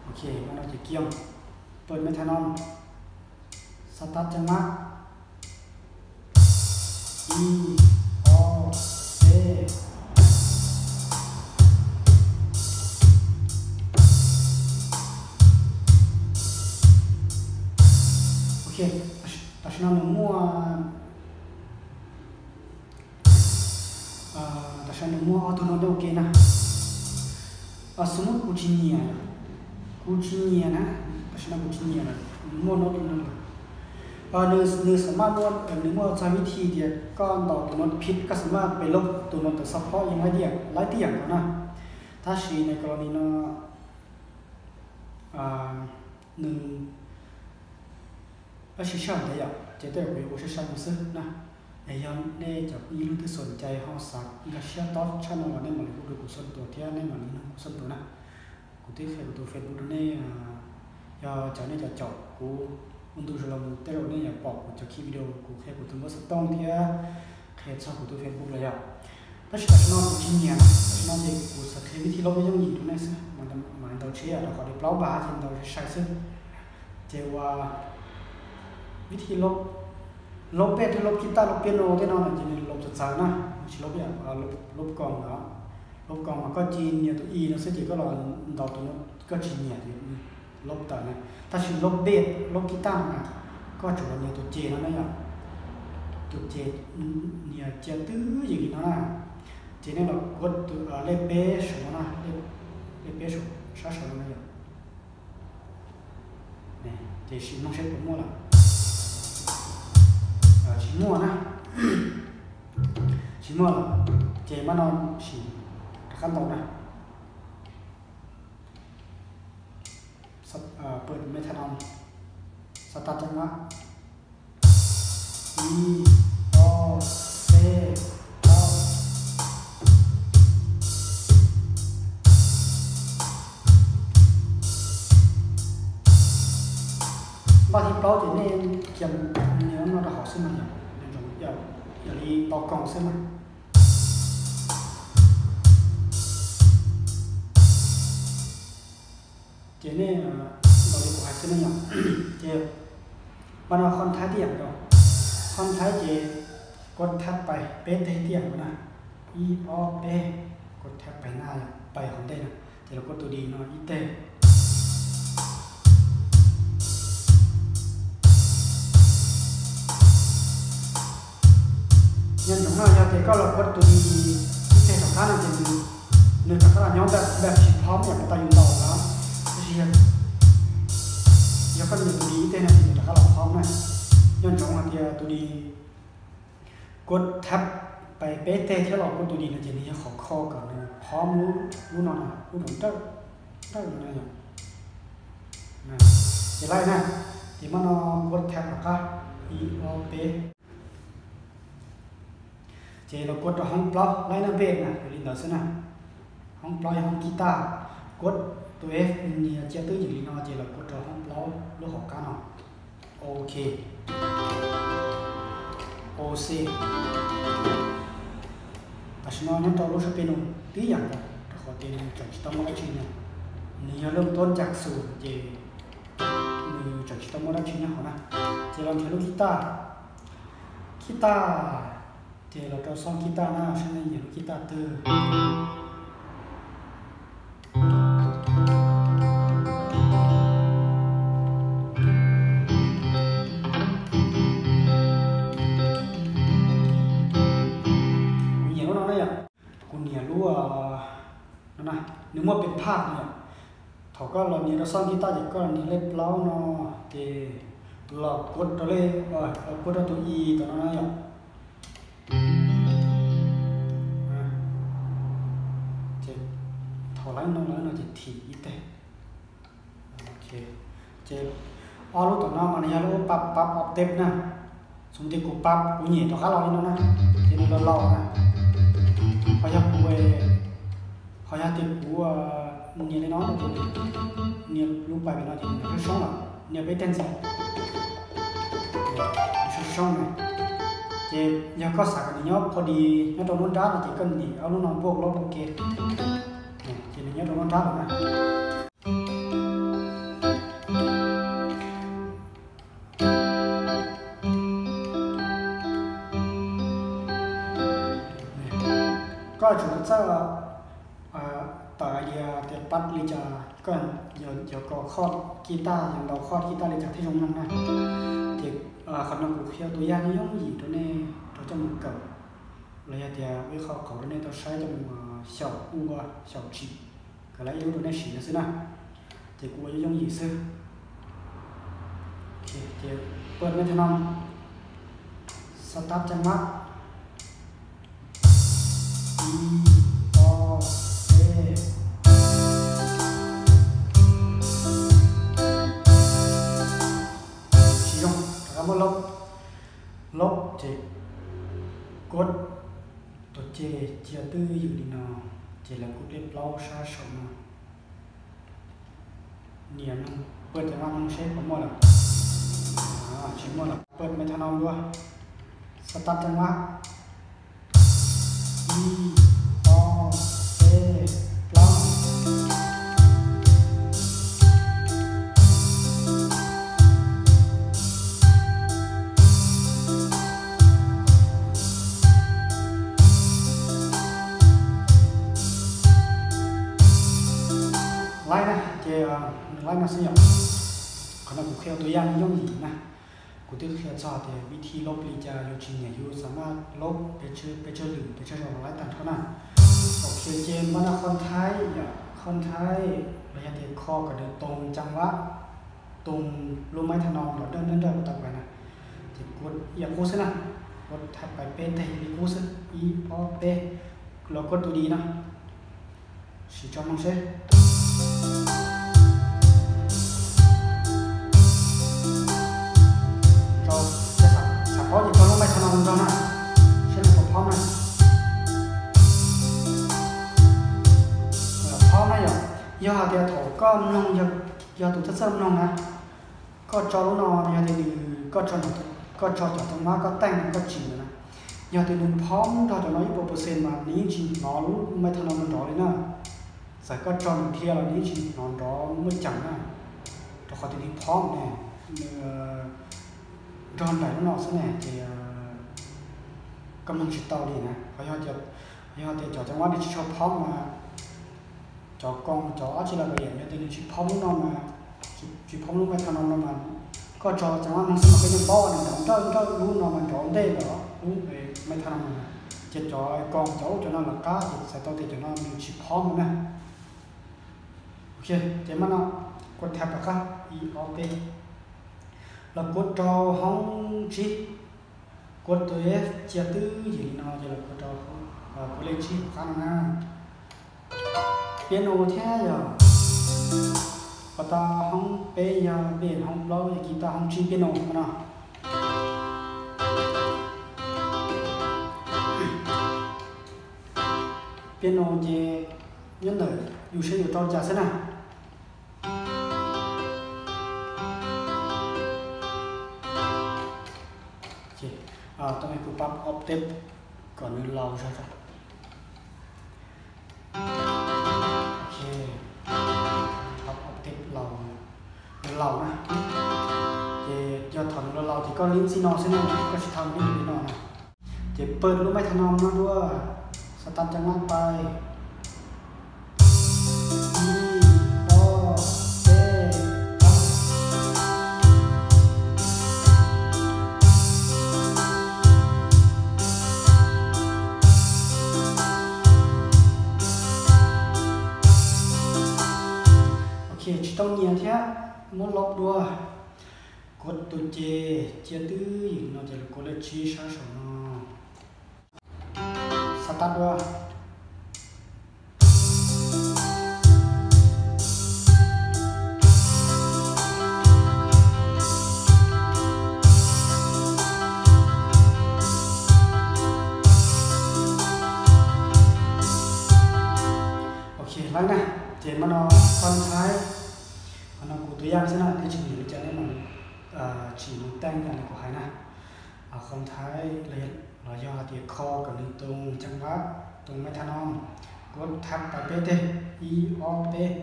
Ok, no ces kiag pawj metronome, xab tab caj mab, ib, ob, peb. Ok, tam sim no nws muaj, tam sim no nws muaj ob tug no ok na. Xws li kuv tsis nyiam, kuv tsis nyiam na, tam sim no kuv tsis nyiam lawm, nws muaj no li no lawm. Nws, nws xam maj muaj, nws muaj txog vib thi tias koj ntaus tus no phib koj xam maj pem lub tus no tawm xab phob yeej laib tib yam, laib tib yam nkaus na. Tab sis nws ko li no, nws, tab sis sij hawm ntawd yom, ces tej zaum kuv yuav ua sai sai no xwb na. Es yog nej cov phooj ywg leej twg xom cai ho xav nkag siab tob tshaj no los nej mam li hu rau kuv xab tus thiab nej mam li nug kuv xab tus na. Kuv twb qhia kuv tus Facebook rau nej, yog cov nej cov caum kuv ua ntu zus los mus tej zaum nej yuav pom kuv cov khi video kuv qhia kuv tus npawb xov tooj thiab qhia txog kuv tus Facebook los yog. Tab sis tam sim no kuv tsis nyiam, tam sim no ces kuv xav qhia vib thi lob yooj yim rau nej xwb, mam ntaus tsheb rau qhov tias plaub npas ces ntaus sai sai xwb. Ces ua vib thi lob, lob pej thiab lob kib taj lob piano tej no no ces nws lob txawv txawv na, tsis lob ib yam, lob koos os. Lob koos mas koj cia nias tus i no xwb ces koj los ntaus tus no koj tsis nyiam ces lob tawm na. Tab sis lob pej lob kib taj no mas koj tsum los nias tus ces no na yom, tus ces nias cia twj ywm li no na. Ces nej los kuav tus lej peb saum no na, lej peb sab saud no na yom. Ces sim mloog seb puas muaj lawm. Tsis muaj na. Tsis muaj lawm. Ces mas no sim rov qab ntaus na. Pawj metronome, xab tab caj mab, ib, ob, peb, plaub. Npaj thib plaub ces nej cia nias no rau hauv xwb mas yom, yam li tos koos xwb mas. Ces nej ntaus li kuv hais xwb ne yom. Ces mas no qhov thaib tib yam nkaus, qhov thaib ces kuv thab pais peb teg tib yam nkaus na, ib ob peb, kuv thab pais na, pais hauv ntej na, ces los kuv tus dis no ib teg. Nco ntsoov no yog tias koj los kuv tus dis ib teg rov qab no ces nws rov qab los nyob npaj tsis phob yam tau yus ntaus na. Tab sis yog koj nias tus dis ib teg no ces nws rov qab los phob na. Nco ntsoov hais tias tus dis kuv thab pais peb teg thiab los kuv tus dis no ces nws yog qhov kho kom nws phob lub no, lub nrawm nrawm no yom. Ces laij na, ces mas no kuv thab rov qab, ib ob peb. Ces los kuav rau hoob plaub, line nab peb na, li ntawd xwb na. Hoob plaub yog hoob kib taj, kuav tus F nias cia twb ywm li no ces los kuav rau hoob plaub lub hauv qab no. Ok. Ok. Tam sim no nyob rau lub sab piano tib yam nkaus, rau qhov tias nws tseem tsis tau muaj dab tsi na. Nws yog lub tuab ncag xus ces nws tseem tsis tau muaj dab tsi nyob hauv na. Ces los nrhiav lub kib taj, kib taj, ces los rau xoj kib taj na, saib nej nyiam lub kib taj twg. Kuv nyiam lub no na yom. Kuv nyiam lub no na, nws muaj pes phaj no yom. Thaum koj los nias rau xoj kib taj ces koj los nias lej plaub no, ces los kuav rau lej, los kuav rau tus E tom no na yom. Ces thaum lawv no lawv no ces thim ib teg. Ces ob lub tom no mas nws yog lub pab pab octave na. Xws li kuv pab kuv nyem rov qab los li no na, ces nws los laus na. Ho yog kuv, ho yog tias kuv nias li no, nias lub pais pem no ces nws soob soob lawm, nias peb teg ntxiv, soob soob na. Ces yog koj xav kom nws nyob pha di nyob rau lub nrab no ces koj nias ob lub no npuaj lub ua ke, ces nws nyob rau lub nrab lawm na. Koj tsum txawj tawm idea tias pab li cas, koj yuav kos chord kib taj, yuav ntaus chord kib taj li cas thiaj zoo mloog na. Ces qhov no kuv qhia tus yam yooj yim rau nej rau coj mus kawm, los yog tias ua ib qho qauv rau nej tau saib coj mus xyaum ua xyaum tsim, kawm lawv ib lub rau nej siv no xwb na. Ces kuv ua yooj yooj yim xwb. Ces pawj metronome, start cam mab, ib, ob, peb, tsis zoo, rov qab muab lob, lob ces kuav tus ceg cia twb ywm li no, ces lawv kuj dej plaub sab saum no. Nias mloog, pawj cam mab mloog seb puas muaj lawm. Tsis muaj lawm, pawj metronome dua, start cam mab, ib, ob, peb, plaub. Laib na, ces nws laib no xwb yom. Qhov no kuv qhia tus yam yooj yim na. Kuv twb qhia txog tias vib thib lob li cas, yus tsis nyiam yus xav maj lob pes tsawg lwm pes tsawg zaus los laib tag nrho na. Ok, ces mas no qhov nthaib yom, qhov nthaib los yog tias kho kom nws toos cam mab, toos lub metronome nrov nrawj nrawj nrawj kuv tau pais na. Ces kuv yam qub xwb na, kuv thaj pais peb teg li qub xwb, ib ob peb, los kuav tus D no. Sim tso mloog seb. Xav paub ces tso lub metronome nrog na, seb nws puas phob na. Phob na yom, yog hais tias thaum koj mloog, yog tus txawj txawj mloog na, koj tso lub no yog tias nws, koj tso cov cam mab koj teej koj tsim ntawd na, yog tias nws phob nrog cov no ib puas percent mas nws yeej tsis hnov lub metronome nrov li na. Txawm koj tso nws dhia los nws yeej tsis hnov nrov muaj ceem na, rau qhov tias nws phob ne, nws nrog nraim lub no xwb ne, ces koj mloog tsis tau li na. Qhov yog tias cov cam mab nws tsis tshua phob mas, cov koos cov ob tsi los yam, yog tias nws tsis phob lub no mas, tsis phob lub metronome no mas, koj tso cam mab mloog xwb mas koj yeej paub nws nrov nrawj nrawj, lub no mas nrov ntej lawm lub metronome no na. Ces cov koos cov ub cov no lawv qab ces txhais tau tias cov no nws tsis phob na. Ok, ces mas no kuv thaj pab qab ib ob peb, los kuv rau hoob tsib. Kuv tus F cia twb yim li no ces los kuv rau, kuv lej tsib hauv qab no na. Piano thiab yog, pas tas hoob peb yog bass, hoob plaub yog guitar, hoob tsib piano no. Piano ces nyob ntawm yus saib yus rau li cas xwb na. Tau kuv pab octave kom nws laus zog. Pab octave laus, nws laus na. Ces yog thaum nws laus laus ces koj lib txij no xwb na, koj tsis tau lib li no na. Ces pawg lub metronome no dua, xav tau cov nab pais. Ib, ob, peb, plaub. Ok, tsis tau nyias thiab, muab lov dua. Kuv tus ces cia twb ywm no ces los kuv lej tsib sab saum no. Xav tau dua. Ok, laib na, ces mas no khon thaib, qhov no kuv tus yaj xwb na, nej tsis nyiam li cas nej mam tsim mus teej yam li kuv hais na. Khon thaib los yog hais tias kho kom nws tus ceeb vab, tus metronome, kuv thab pais peb teg, ib ob peb,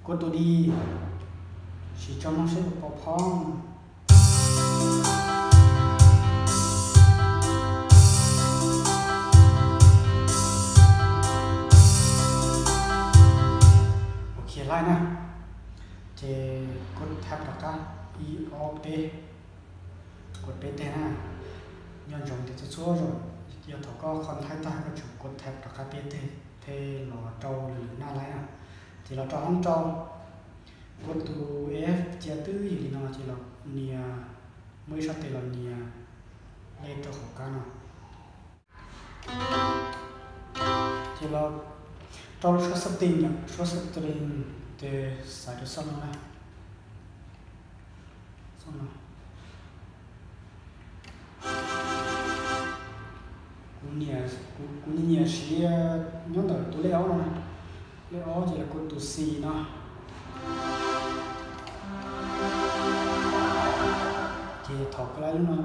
kuv tus di, sim tso mloog seb puas pom phoob. Ok, laib na, ces kuv thab rov qab, ib ob peb, kuv peb teg na. Nco ntsoov tias txhua txhua zaus yog thaum koj khon thaib tag koj tsum kuv thab rov qab peb teg thiab los rau lwm lwm naj laib na. Ces los rau hoob rau, kuv tus F cia twb ywm li no ces los nias, muaj ib sab tes los nias lej rau hauv qab no. Ces los rau lub suab setting, suab setting ces xaiv rau xoj no na. Kuv nyiam siv nyob ntawm tus lej ob no na. Lej ob ces los kuv tus xis no. Ces thaum koj laib lub no,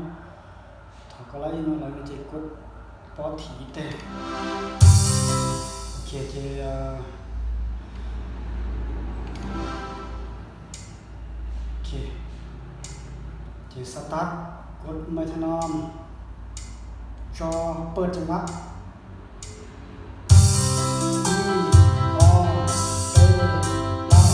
thaum koj laib lub no lawm no ces kuv pob thim ib teg. Ok, ces ces xab tab, kuv metronome tso pawg ceeb vab. Ib, ob, peb, plaub.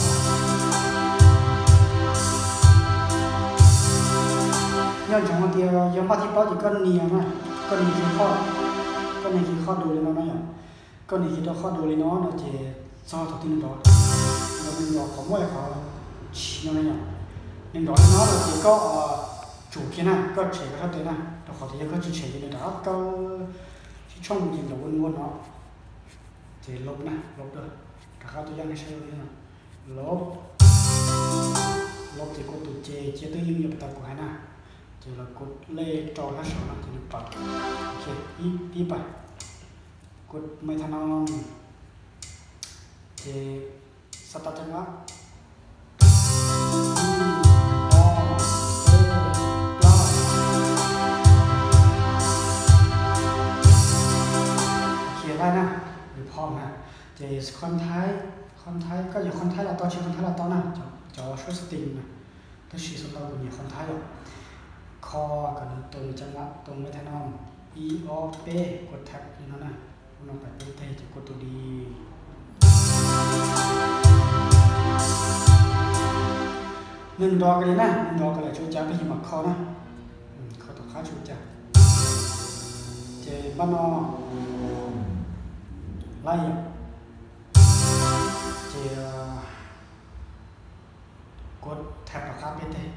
Nco ntsoov hais tias yog npaj thib plaub ces koj nias na, koj nias kiag qhov, koj nias kiag qhov do li no na yom. Koj nias kiag rau qhov do li no no ces txog thaum twg nws nrov, nws nrov qhov muaj qhov tshis no na yom. Nws nrov li no no ces koj tsum kiag na, koj tshem koj sab tes na, rau qhov tias yog koj tsis tshem ces nws rov qab kaw sib tshooj ces nrov ua nua no. Ces lov na, lov dua, rov qab tus yaj nej saib no, lov, lov ces kuv tus ces cia twb ywm yam tas kuv hais na, ces los kuv lej rau sab saud no ces nws pam. Ok, ib, pib pais, kuv metronome, ces xab tab ceeb vab. Ib, ob, peb, plaub. Khiav laij na, nws phom na. Ces khon thaib, khon thaib, koj yuav khon thaib los tau, tsis khon thaib los tau na, cov suab setting na. Tab sis xav tau kuv nyiam khon thaib yom. Kho kom nws tus ceeb vab, tus metronome, ib ob peb, kuv thab li no na. Ua no pais peb teg ces kuv tus di. Nws nrov kiag li na, nws nrov kiag lawm tsis ua cas, peb yeej mam kho na. Kho tom qab tsis ua cas. Ces npaj no laij yom. Ces kuv thab rov qab peb teg.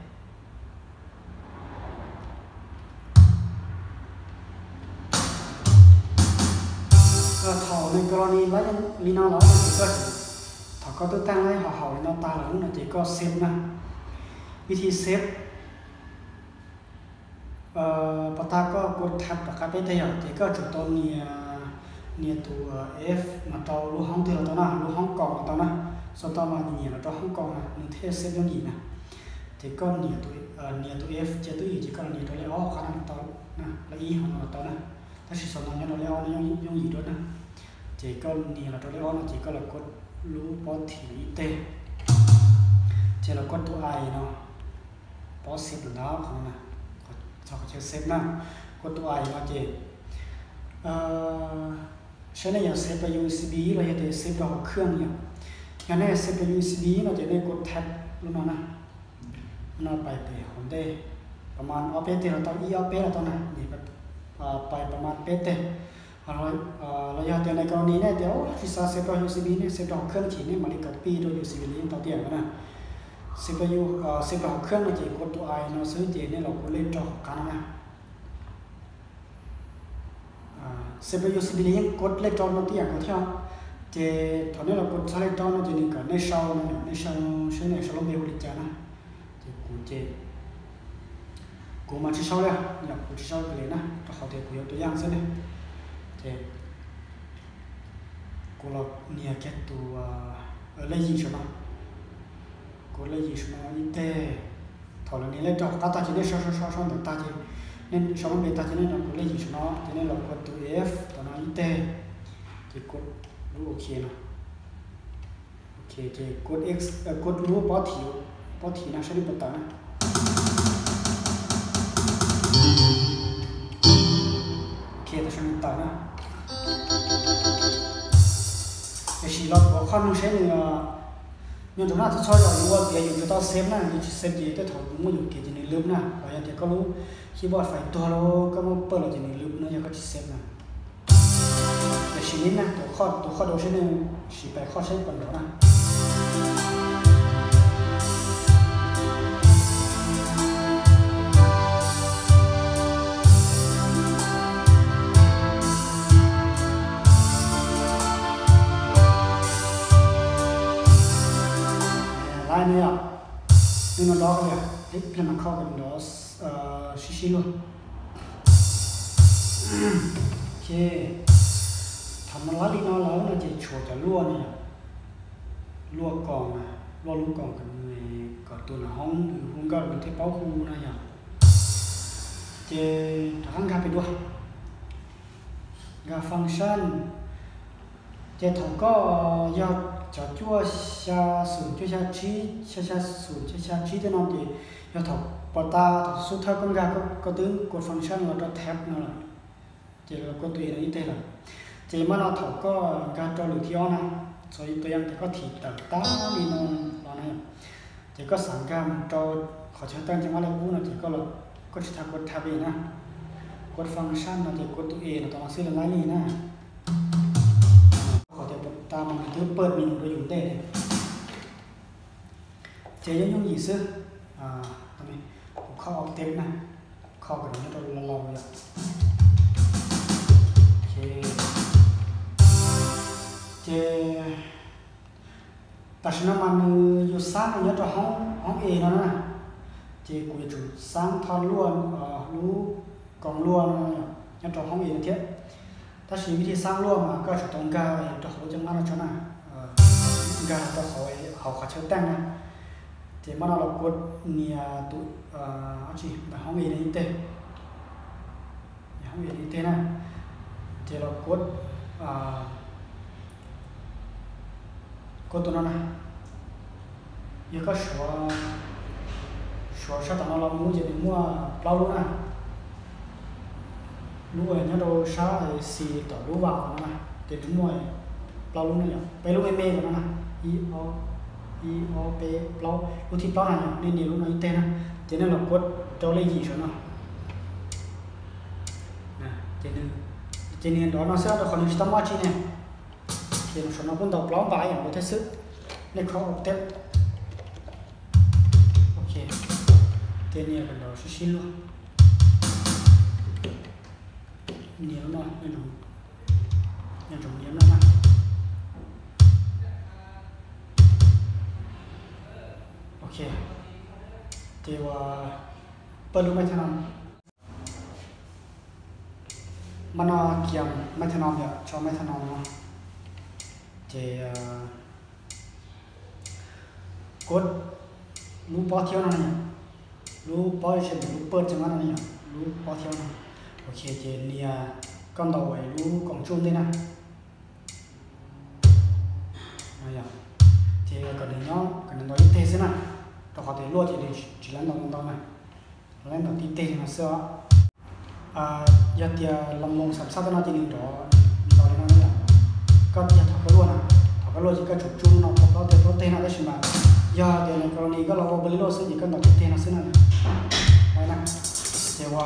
Thaum nws kos los li no lawm ces koj, thaum koj twb tag laij haum haum li no tag lawm no ces koj save na. Vib thib save, pas tag koj kuv thab rov qab peb teg yom, ces koj tsum tau nias Nias tus F no rau lub hoob twg los tau na, lub hoob kaum los tau na. Xov tooj mas nyiam los rau hoob kaum na, nws thiaj xeeb yooj yim na. Ces koj nias tus F cia twj ywm ces koj los nias rau lej ob qab no los tau na, lej ib hov no los tau na. Tab sis xov no nyob rau lej ob no yooj yim dua na. Ces koj nias los rau lej ob no ces koj los kov lub pob thim ib teg, ces los kov tus I no, pob xeeb ntawm qhov no na, txog qhov chaw xeeb na, kov tus I no ces saib nej yuav xeeb rau U S B los yog tias xeeb rau hauv khwj yom. Yog nej xeeb rau U S B no ces nej kov tab lub no na, no pais pem hauv ntej, pais mas ob peb teg los tau, ib ob peb los tau na, pais pais mas peb teg. Los yog tias nej kov ni nej tias tsis xav xeeb rau U S B, nej xeeb rau hauv khwj ces nej mam li copy rau U S B li yeej tau tiag na. Xeeb rau, xeeb rau hauv khwj no ces kov tus I no xwb ces nej los kov lej rau hauv qab no na. Xeeb rau U S B li yeej kov lej rau no tib yam nkaus thiab. Ces thaum nej los kov txog lej rau no ces nws kom nej sau no, nej sau saib nej sau lub npe hu li cas na. Ces kuv ces kuv mas tsis sau li, yog kuv tsis sau kawg li na, rau qhov tias kuv yuav tua yaj xwb ne. Ces kuv los nias kiag tus lej yim saum no, kuv lej yim saum no ib teg. Thaum los nias lej rau hauv qab tag ces nej sau sau sau sau ntawm tag ces, nej sau lub npe tag ces nej los kuv lej yim saum no ces nej los kov tus F tom no ib teg, ces kov lub OK no. OK, ces kov X, kov lub pob thim, pob thim no saib nej puas tawm na. OK, tam sim no tawm na. Tiam sis los tuav qhov no saib nws, nyob rau no txhob txhob yog yus ua tias yus tsis tau xeeb na, yus tsis xeeb ces tej thaum yus muaj yus kev ces nws lub na, los yog tias koj lub keyboard fais tuag los koj muab pawj los ces nws lub no yog koj tsis xeeb na. Tiam sis nej na, tuav qhov, tuav qhov rau saib nej, sim pais qhov saib puas nrov na. Lab no yom, nej no nrov li, ib pliag mas kho kom nrov sib sib luag. OK, thaum no lab li no lawm no ces tshuav cov luaj no yom, luaj koos na, luaj lub koos kom tus nram hoob nws hu nkauj nws thiaj paub hu no yom. Ces rov qab nkag pem dua, nkag function. Ces thaum koj yog cov cuaj xya xoom cuaj xya tsib, xya xya xoom cuaj xya tsib tej no ces yog thaum puag ta thaum xub thawj koj nkag koj twb kov function los rau tab no lawm, ces los kov tus I no ib teg lawm. Ces mas no thaum koj nkag rau lwm thib ob na, txhua tus yam tias koj thim tawm tag li no los na, ces koj xav nkag mus rau qhov chaw teej ces mas li qub no ces koj los, koj tsis tas kov tab li na, kov function no ces kov tus I los tau no xwb li na. Qhov tias puag ta mas nws twb pawj menu rau yus ntej li. Ces yooj yooj yim xwb. Kuv kho octave na, kho kom nws nyob rau laus laus yom. Ces tam sim no mas nws yus xab nws nyob rau hoob, hoob E no na, ces kuv yuav tsum xab thoj luaj, lub koos luaj no nyob rau hoob E no thiab. Tab sis vim li xab luaj mas koj tsum tau nkag rau hauv lub caj mab no tso na, nkag rau hauv, hauv qhov chaw teej na. Ces mas no los kuv nias tus, ntawm hoob E no ib teg, hoob E no ib teg na, ces los kuv, kuv tus no na, yog koj suav, suav sab tom no los mus ces nws muaj plaub lub na. Lub nyob rau sab xis tom lub vas no na, ces nws muaj plaub lub no yom, peb lub me me tom no na, ib ob, ib ob peb plaub, lub thib plaub na yom, nej nias lub no ib teg na, ces nej los kuv rau lej yim saum no. Ces nws nrov no xwb rau qhov nws tsis tau muaj tsi ne. Ces saum no kuj ntau plaub npav yam nkaus thiab xwb. Nej kho octave. OK, ces nias kom nrov sib sib luag. Nias lub no, nyob ntsoov nias lub no na. OK, ces ua pawj lub mej thiab no. Mas no kiag metronome yom, tso metronome no. Ces kuv lub pob thiab no ne, lub pob ze ntawm lub pawj tseem no ne yom, lub pob thiab no. Ok, ces nias koj ntaus lub koom tsuj ntej na. Ces kom nws nyob, kom nws ntaus ib teg xwb na, rau qhov tias luaj ces nws tsis laib ntaus ntau na, laib ntaus tib teg no xwb os. Yog tias los mus xam xaj tej no ces nws nrov ntaus li no yom. Koj yog thaum koj luaj na, thaum koj luaj ces koj tsum tsuj no plaub teg plaub teg no, tab sis mas yog tias nws kos ni koj los ua npaum li luaj xwb ces koj ntaus tib teg no xwb no yom. Ces ua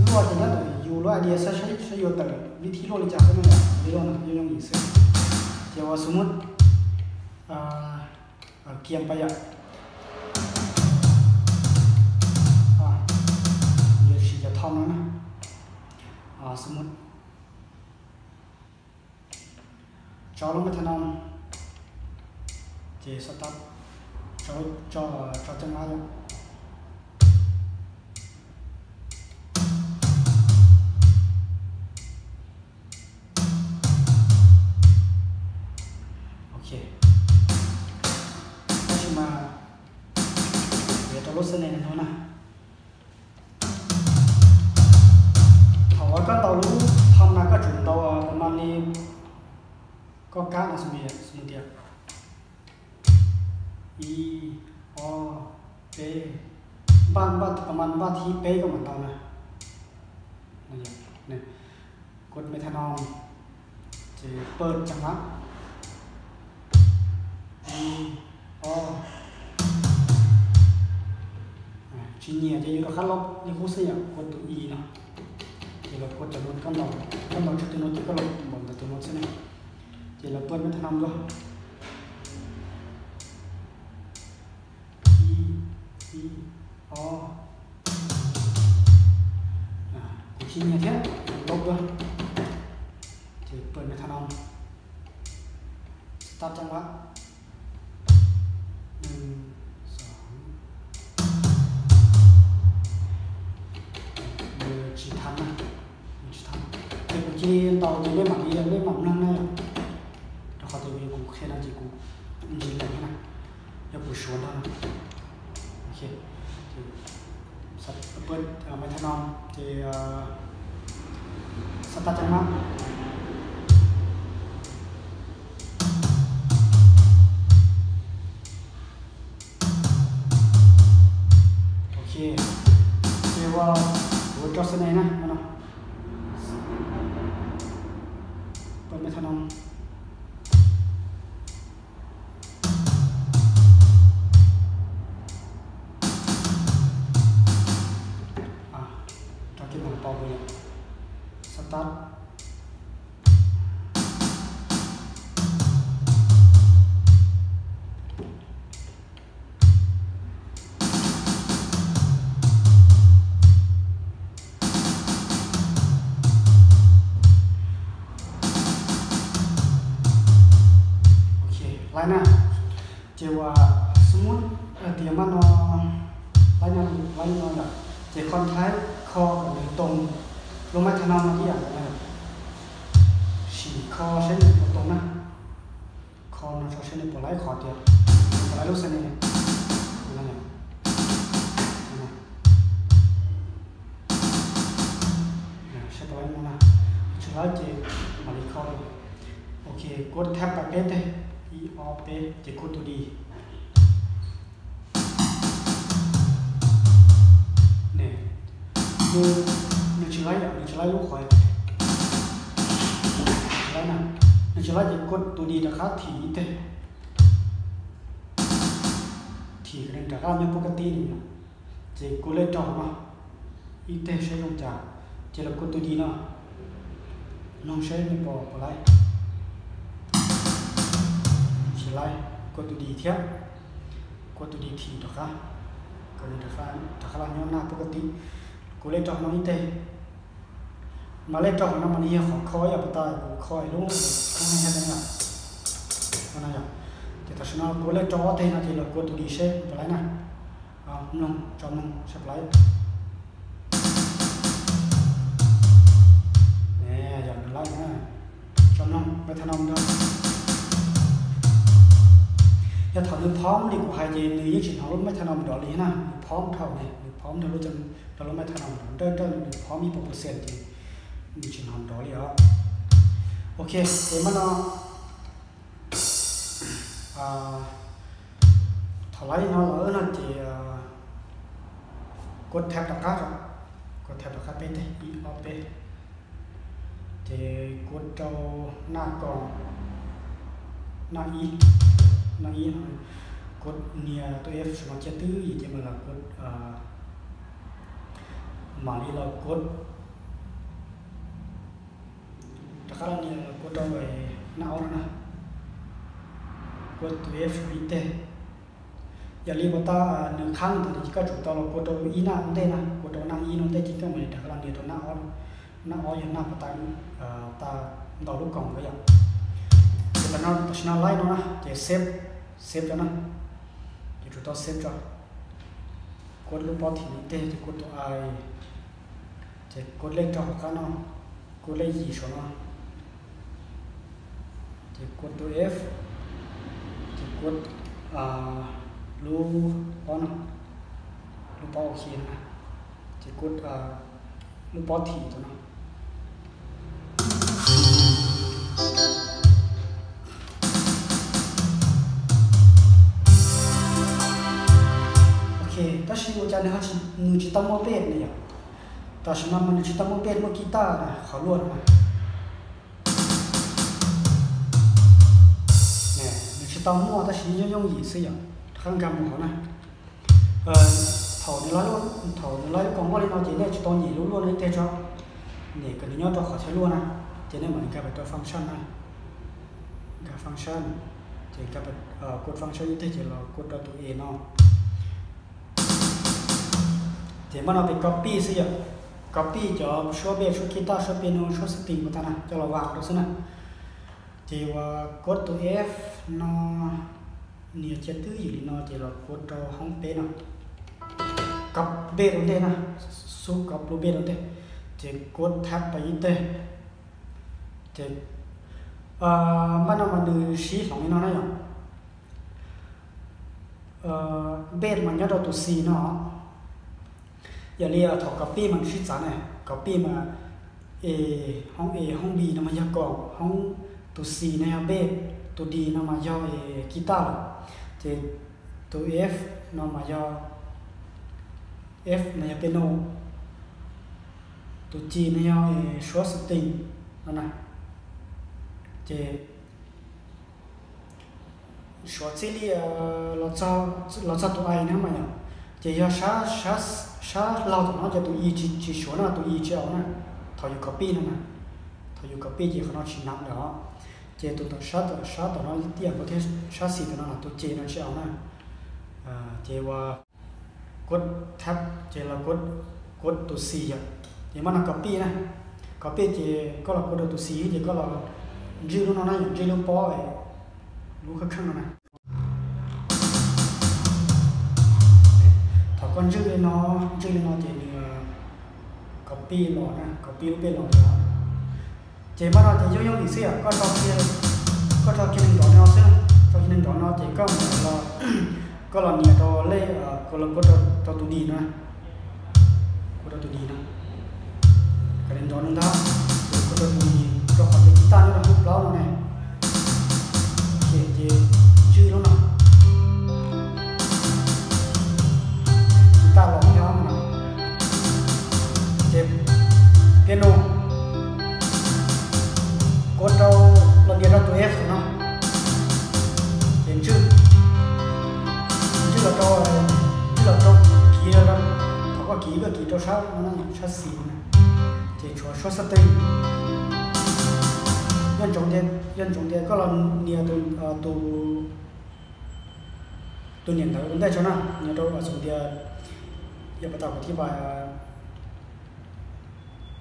luaj ces nyob ntawm yus lub idea saib, saib yuav tawm vib thib luaj li cas xwb no yom, li luaj no yooj yooj yim xwb. Ces ua xu mub kiag pab yom, yuav siv cov thom no na. Xu mub tso lub metronome, ces xov tab, tso, tso coj qab yom. Ok, tab sis mas yuav rau lub xab ne no na. Thaum uas koj ntaus lub thom no koj tsum ntaus pas mas li koj kab no, xws li tias ib, ob, peb, npaj, npaj pas mas npaj thib peb koj mam ntaus na. Kuv metronome ces pawj tseem na, ib, ob, tsis nyiam ces yuav rov qab los li qub xwb yom, kuv tus i no, ces los kuv cov no, koj ntaus tsawg tus no ces koj los npaum ntawd tus no xwb na. Ces los pawj metronome dua, ib, ib, ob, kuv tsis nyiam thiab, los dua, ces pawj metronome, start coj qab, tsis thab na, tsis thab, ces kuv cia li ntaus ces nej mam li, nej mam mloog na, rau qhov tias kuv qhia no ces kuv ntsis lees na, yog kuv suav nrog no. Ok, metronome ces start coj qab. Ok, ces ua, kuv rau xab ne na, no, pawj metronome. Rau kiag ntawm pau yom, start. Ok, laib na. Ces ua xub muab tias mas no, laib no, laib no yom, ces kho nthaib, kho kom nws too lub metronome no ib yam nkaus na. Sim kho saib nws puas too na. Kho no tso saib nws puas laib qhov tias, puas laib lub xab ne. Saib puas laib no na. Tsis laib ces mam li kho. Ok, kuv thab pas peb teg, ib ob peb, ces kuv tus di. Nws, nws tsis laib, nws tsis laib lub qhov, tsis laib na. Nws tsis laib ces kuv tus di rov qab thim ib teg, thim nws rov qab nyob puag kaj tib li no. Ces kuv lej rau hauv no ib teg saib zoo cas, ces los kuv tus di no, mloog saib nws puas, puas laib. Tsis laib, kuv tus di thiab, kuv tus di thim rov qab, kom nws rov qab los nyob nag puag kaj tib. Kuv lej rau hauv no ib teg, mas lej rau hauv no mas nws yog qhov kho ib yam puas tas kuv kho lub, lub ne thiab na. Ces tam sim no kuv lej rau ob teg no ces los kuv tus di seb puas laib na. Mloog, tso mloog seb puas laib. Nws phom li kuv hais ces nws yeej tsis hnov lub mic tone nrov li na, nws phom dhau ne, nws phom dhau lub, rau lub mic tone nrov nrawj nrawj, nws phom ib puas percent ces nws tsis hnov nrov li os. Ok, ces mas no thaum laib no los no ces kuv thab rov qab, kuv thab rov qab peb teg ib ob peb, ces kuv rau naj koom, naj ib, naj ib no, kuv nias tus F no cia twb yim ces mam los kuv, mam li los kuv rov qab los nias kuv rau naj ob no na, kuv tus F no ib teg. Yog li puas tau, nws qhab ntawd ces koj tsum tau los kuv rau ib naj ua ntej na, kuv rau naj ib no ntej ces koj mam li rov qab los nias rau naj ob, naj ob yog naj puas tau, tau ntau lub koom ntawd yom. Ces tam no tam sim no laib no na ces save, save tso na, ces tsum tau save tso. Kuv lub pob thim no ib teg ces kuv tus I, ces kuv lej rau hauv qab no, kuv lej yim saum no, ces kuv tus F, ces kuv lub pob no, lub pob ok no, ces kuv lub pob thim tus no. Ok, tab sis ua cas nws, nws tsis tau muaj bass ne yom? Tam sim no mas nws tsis tau muaj bass, muaj guitar na, qhov luaj no mas nws tsis tau muaj, tab sis yooj yooj yim xwb yom. Rov qab nkag mus hauv na. Thaum nws laib, thaum nws laib lub koom luaj li no ces nej tsum tau nyem lub luaj no ib teg tso, nyem kom nws nyob rau qhov chaw luaj na, ces nej mam li nkag rau function na, nkag function, ces nkag, kuv function ib teg ces los kuv rau tus E no. Ces mas no peb copy xwb yom, copy cov suab bass, suab guitar, suab piano, suab setting puas tag na coj los vam rau xwb na. Ces uas kuv tus F no nias cia twb yim li no ces los kuv rau hoob peb no, kuv bass rau ntej na, xub kuv lub bass rau ntej, ces kuv thab pais ib teg, ces mas no mas nws sib hloov li no na yom. Bass mas nyob rau tus C no. Yog li thaum copy mas nws sib txav na, copy mas hoob A, hoob B no mas yog koom, hoob, tus C no yog bass, tus D no mas yog guitar lawm, ces tus F no mas yog, F no yog piano, tus G no yog suab setting no na. Ces suav txij li los txog tus I na mas yom, ces yog sab, sab laug tom no ces tus E tsis, tsis suav na, tus E tsis aus na. Thaum yus copy no na, thaum yus copy ces qhov no tsis hnov lawm os. Ces tus tom sab, tom sab tom no ib tiam nkaus thiab, sab xis tom no los tus C no tsis aus na. Ces uas kuv thab ces los kuv tus xis yom. Ces mas no copy na, copy ces koj los kuv rau tus xis ces koj los ntswj lub no na, ntswj lub pob, lub khab kheej no na. Thaum koj ntswj li no, ntswj li no ces nws copy los na, copy lub pej los na. Ces mas no ces yooj yooj yim xwb yom, koj tso kiag, koj tso kiag neeg nrov no xwb, tso kiag neeg nrov no ces koj mam los, koj los nias rau lej, kuv los kuv rau tus D no, kuv rau tus D no, kom nws nrov no ntag, kuv rau tus D, rau qhov tias guitar nyob rau hoob plaub no ne. Ces, ces ntswj lub no, guitar los nyob no, ces piano kuv rau, los nias rau tus F no, ces ntswj, ntswj los rau, ntswj los rau kiv, thaum koj kiv koj kiv rau sab no, sab xis no, ces tshuav suab xab teg. Yog ntsoov tias, yog ntsoov tias koj los nias tus, tus, tus niam ntawv ua ntej tso na, nias rau xaus tias, yog pas tas kuv thib pais,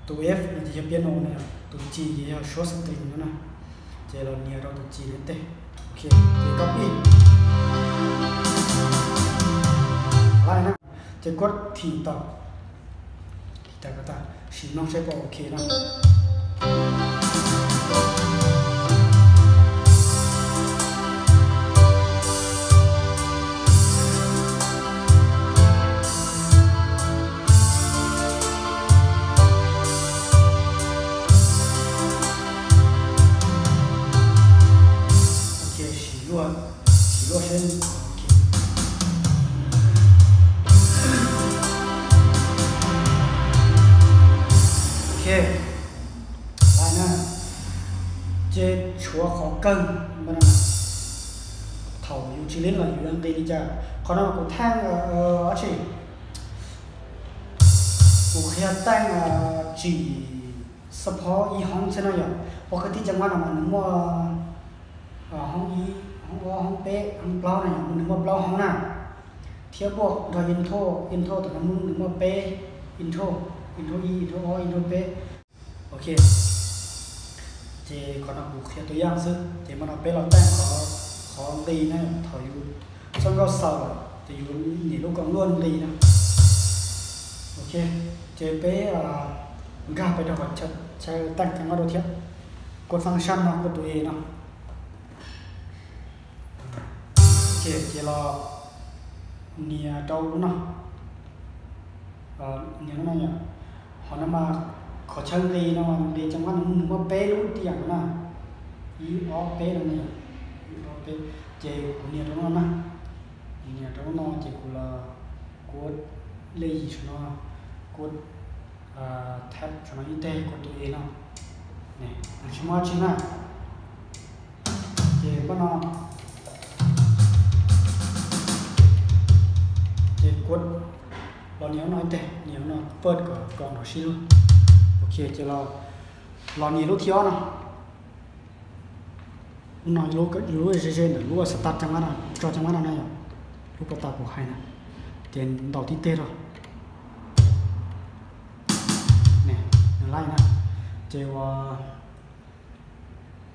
tus F no ces yog piano na, tus G ces yog suab string no na, ces los nias rau tus G no teg. Ok, ces copy. Laib na, ces kuv thim tau, thim tau kom tag, sim mloog seb puas ok na. Lawm na, ces tshuav qhov kawg, thaum yus tsis lib los yus yuav nqis li cas. Qhov no kuv thaij, dab tsi, kuv qhia thaij tsim support ib hoob xwb no yom. Pov khwv tij cov mab no mas nws muaj hoob ib, hoob ob, hoob peb, hoob plaub no yom, nws muaj plaub hoob na. Thiab muaj nrog intro, intro tam no nws muaj peb intro, intro ib, intro ob, intro peb. Ok, ces qhov no kuv qhia tus yaj xwb, ces mam no peb los thaij qhov nqis na, thaum yus txoj nkauj xaus lawm ces yus nias lub koos luaj nqis na. Ok, ces peb nkag pais rau qhov chaw thaij cov mab dua thiab. Kuv function no kuv tus E no. Ces, ces los nias rau lub no, nias lub no yom. Qhov no mas qhov chaw nqis no mas nqis cov mab no nws muaj peb lub tiam no na, ib ob peb no na, ib ob peb. Ces kuv nias rau lub no na, nias rau lub no ces kuv los, kuv lej yim saum no, kuv thab saum no ib teg, kuv tus E no, nws tsis muaj dab tsi na. Ces pab no, ces kuv los nias lub no ib teg, nias lub no pawj kom koos nrov sib lug. Ok, ces los nias lub thib ob no. Lub no, lub ze ze ntawm lub start cov mab no, tso cov mab no na yom, lub pas tas kuv hais na, ces ntaus tib teg rau. Nws laij na, ces ua,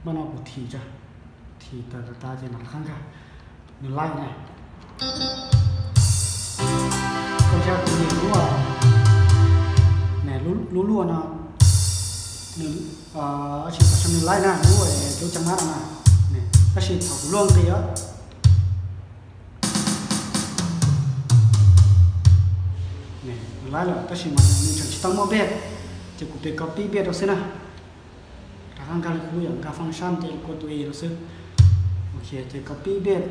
pab no kuv thim, thim tawm tas ces mam rov qab nkag. Nws laij na. Koj saib kuv nias lub, lub luaj no, nws, tab sis tam sim nws laij na, lub, lub cov mab no na, tab sis thaum kuv luaj nqis os, nws laij lawm tab sis mas nws tseem tsis tau muaj bass, ces kuv pem copy bass rau xwb na. Rov qab nkag li kuv yom, nkag function ces kuv tus E rau xwb. Ok, ces copy bass,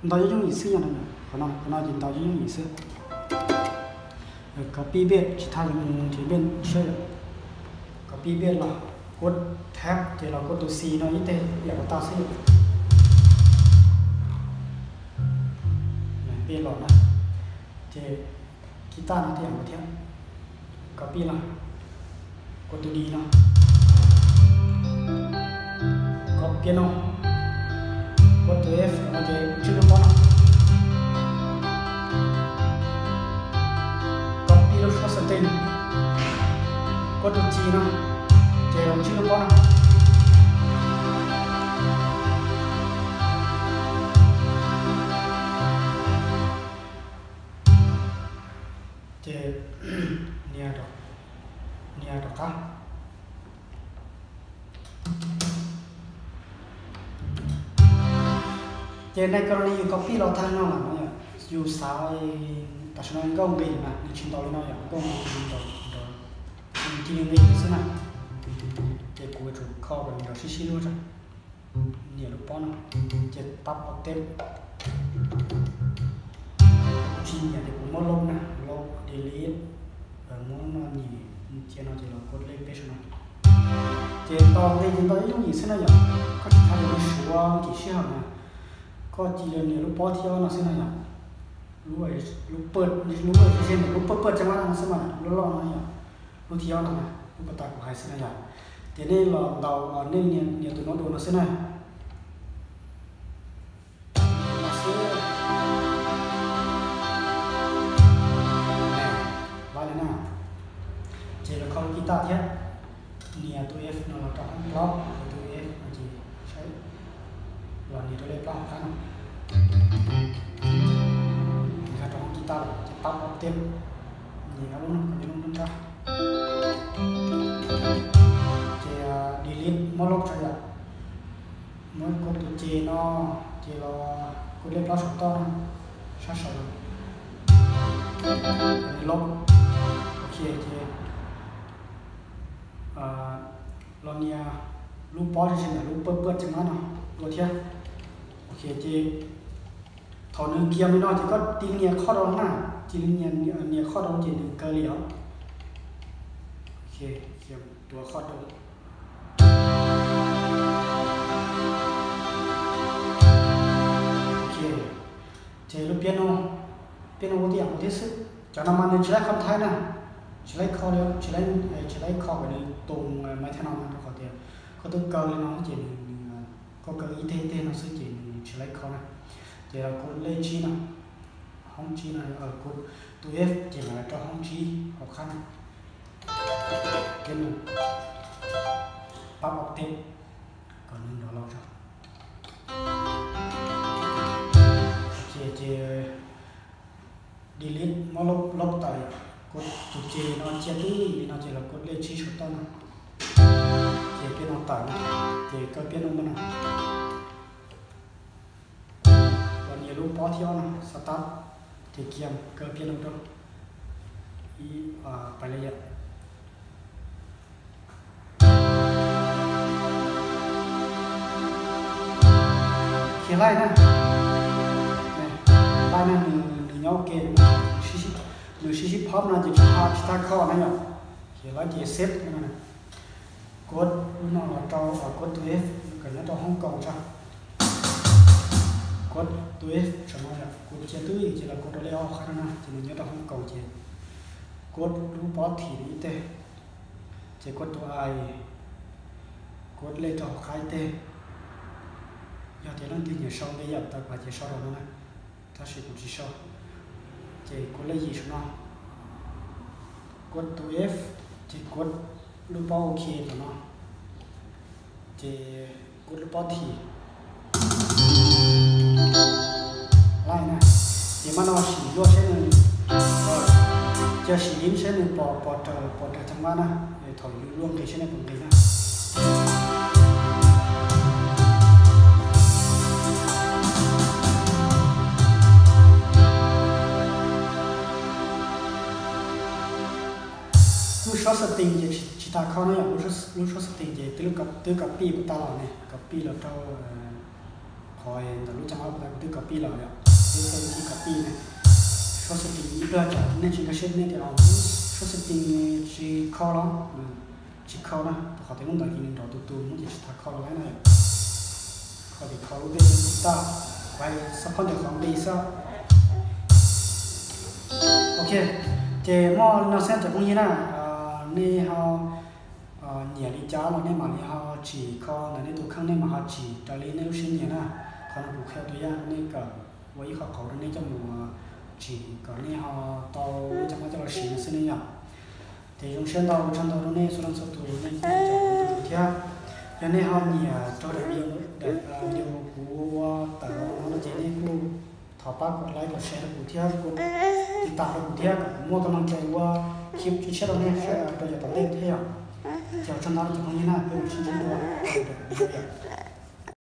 ntaus yooj yooj yim xwb yom, qhov no, qhov no ces ntaus yooj yooj yim xwb. Copy bass tsis thaj li mus nrhiav bass siab yom. Copy bass los, kuv thab ces los kuv tus C no ib teg yam pas tas xwb. Bass los na, ces guitar no thiab, thiab copy los, kuv tus D no, kuv piano, kuv tus F no ces ntswj lub pob no, copy lub suab setting, kuv tus G no ces los ntswj lub pob no. Ces nias rov qab. Ces nej koj li yus copy los tag no lawm no yom, yus xav tam sim no nkauj nqis na, nws tsis ntaus li no yom, nkauj nqis nws ntaus, nws cia li nqis xwb na. Ces kuv yuav tsum kho kom nws nrov sib sib luag tso. Nias lub pob no, ces pab octave. Tsis nias ces kuv muab lub na, lub delete, muab no nias cia no ces los kuv lej peb saum no. Ces ntaus nqis ces ntaus yooj yim xwb na yom, koj tsis thab yuav li suav nkim sij hawm na, koj cia li nias lub pob thib ob no xwb na yom. Lub, lub pawj, lub pawj pawj cov mab no xwb mas lub loj no yom. Lub thib ob no na, lub pas tas kuv hais xwb na yom. Ces nej los ntaus, nej nias tus no dua no xwb na. Lawm na. Ces los kho lub guitar thiab. Nias tus F no los rau hoob plaub, tus F no ces saib, los nias rau lej plaub hauv qab no. Nkag rau hoob guitar lawm ces pab octave, nias ob lub no kom nyob lub nrab. Ces delete, muab lub tso yom. Muab kuv tus C no, ces los kuv lej plaub saum toj no, sab saud, lub, ok ces los nias lub pob tib si ntawm lub pawj pawj cov mab no dua thiab. Ok ces thaum nws kiag li no ces koj cia li nias qhoj rau na, cia li nias qhoj rau ces nws kaw li os. Tuav qhov rau. Ok, ces lub piano, piano ua tib yam nkaus thiab xwb. Cov no mas nws tsis laib qhov nthaib na, tsis laib kho li, tsis laib, tsis laib kho kom nws tus maiv thaj no no rau qhov tias koj twb kaw li no ces nws, koj kaw ib teg ib teg no xwb ces nws tsis laib kho na. Ces los kuv lej tsib no, hoob tsib no, kuv tus F ces mam li rau hoob tsib hauv qab no. Ces nws pab octave kom nws nrov los tso. Ces, ces delete muab lub tawm, kuv tus ces no cia twb li no ces los kuv lej tsib saum toj no. Ces piano tawm na, ces kaw piano no na. Los nias lub pob thib ob no, start, ces kiag kaw piano rau. Ib, pais li yom. Khiav laij na, laij na, nws nyob ua ke, nws sib sib phob no ces tsis tau kho na yom. Khiav laij ces save no. Kuv lub no los rau, kuv tus F kom nyob rau hoob koos tso. Kuv tus F saum no yom, kuv cia twb ces los kuv rau lej ob qhab no na ces nws nyob rau hoob koos ces kuv lub pob thim ib teg, ces kuv tus I, kuv lej rau hauv qab ib teg. Yog tias leej twg nyiam sau npe yam tawv pas ces sau rau no na, tab sis kuv tsis sau. Ces kuv lej yim saum no, kuv tus F, ces kuv lub pob OK saum no, ces kuv lub pob thim laij na. Ces maj no sim luaj seb nws, cia sim ib seb nws pom, pom raws, pom raws cov maj na, thaum yus luaj nqis seb nej puas nqis na. Lub short setting ces tsis tas kho na yom, lub short setting ces twb copy puas tas los ne, copy los rau qhov ntawm lub caj mab puas tas kuv twb copy los yom, twb copy ne. Short setting ib pliag tsam nej tsis nkag siab nej tias short setting tsis kho los, tsis kho na, rau qhov tias lub ntawd ces nws nrov tus tus hnub ces tsis tas kho los na yom. Kho ces kho lub vej lub tag, kuv hais xab phob ntawm qhov nqis xwb. Ok, ces muaj li no xwb cov phooj ywg na, nej ho nyiam li cas los nej mam li ho tsim kho ntawm nej tus kheej, nej mam ho tsim raws li nej lub siab nyiam na. Qhov no kuv qhia tus yam nej kom ua ib qho qauv rau nej coj mus tsim kom nej ho tau lub caj mab coj los siv no xwb ne yom. Ces zoo siab ntau, ua tsaug ntau rau nej txhua leej txhua tus nej caum kuv thiab. Yog nej ho nyiam rau daim video, daim video kuv ua tawm los no no ces nej kuj thov pab kom like kom share rau kuv thiab, kuj tiv tam rau kuv thiab kom kuv muaj kab moos cai ua clip tshiab tshiab rau nej saib rau yav tom ntej thiab yom. Ces ua tsaug ntau rau cov phooj ywg na, peb mam sib ntsib dua daim video yom.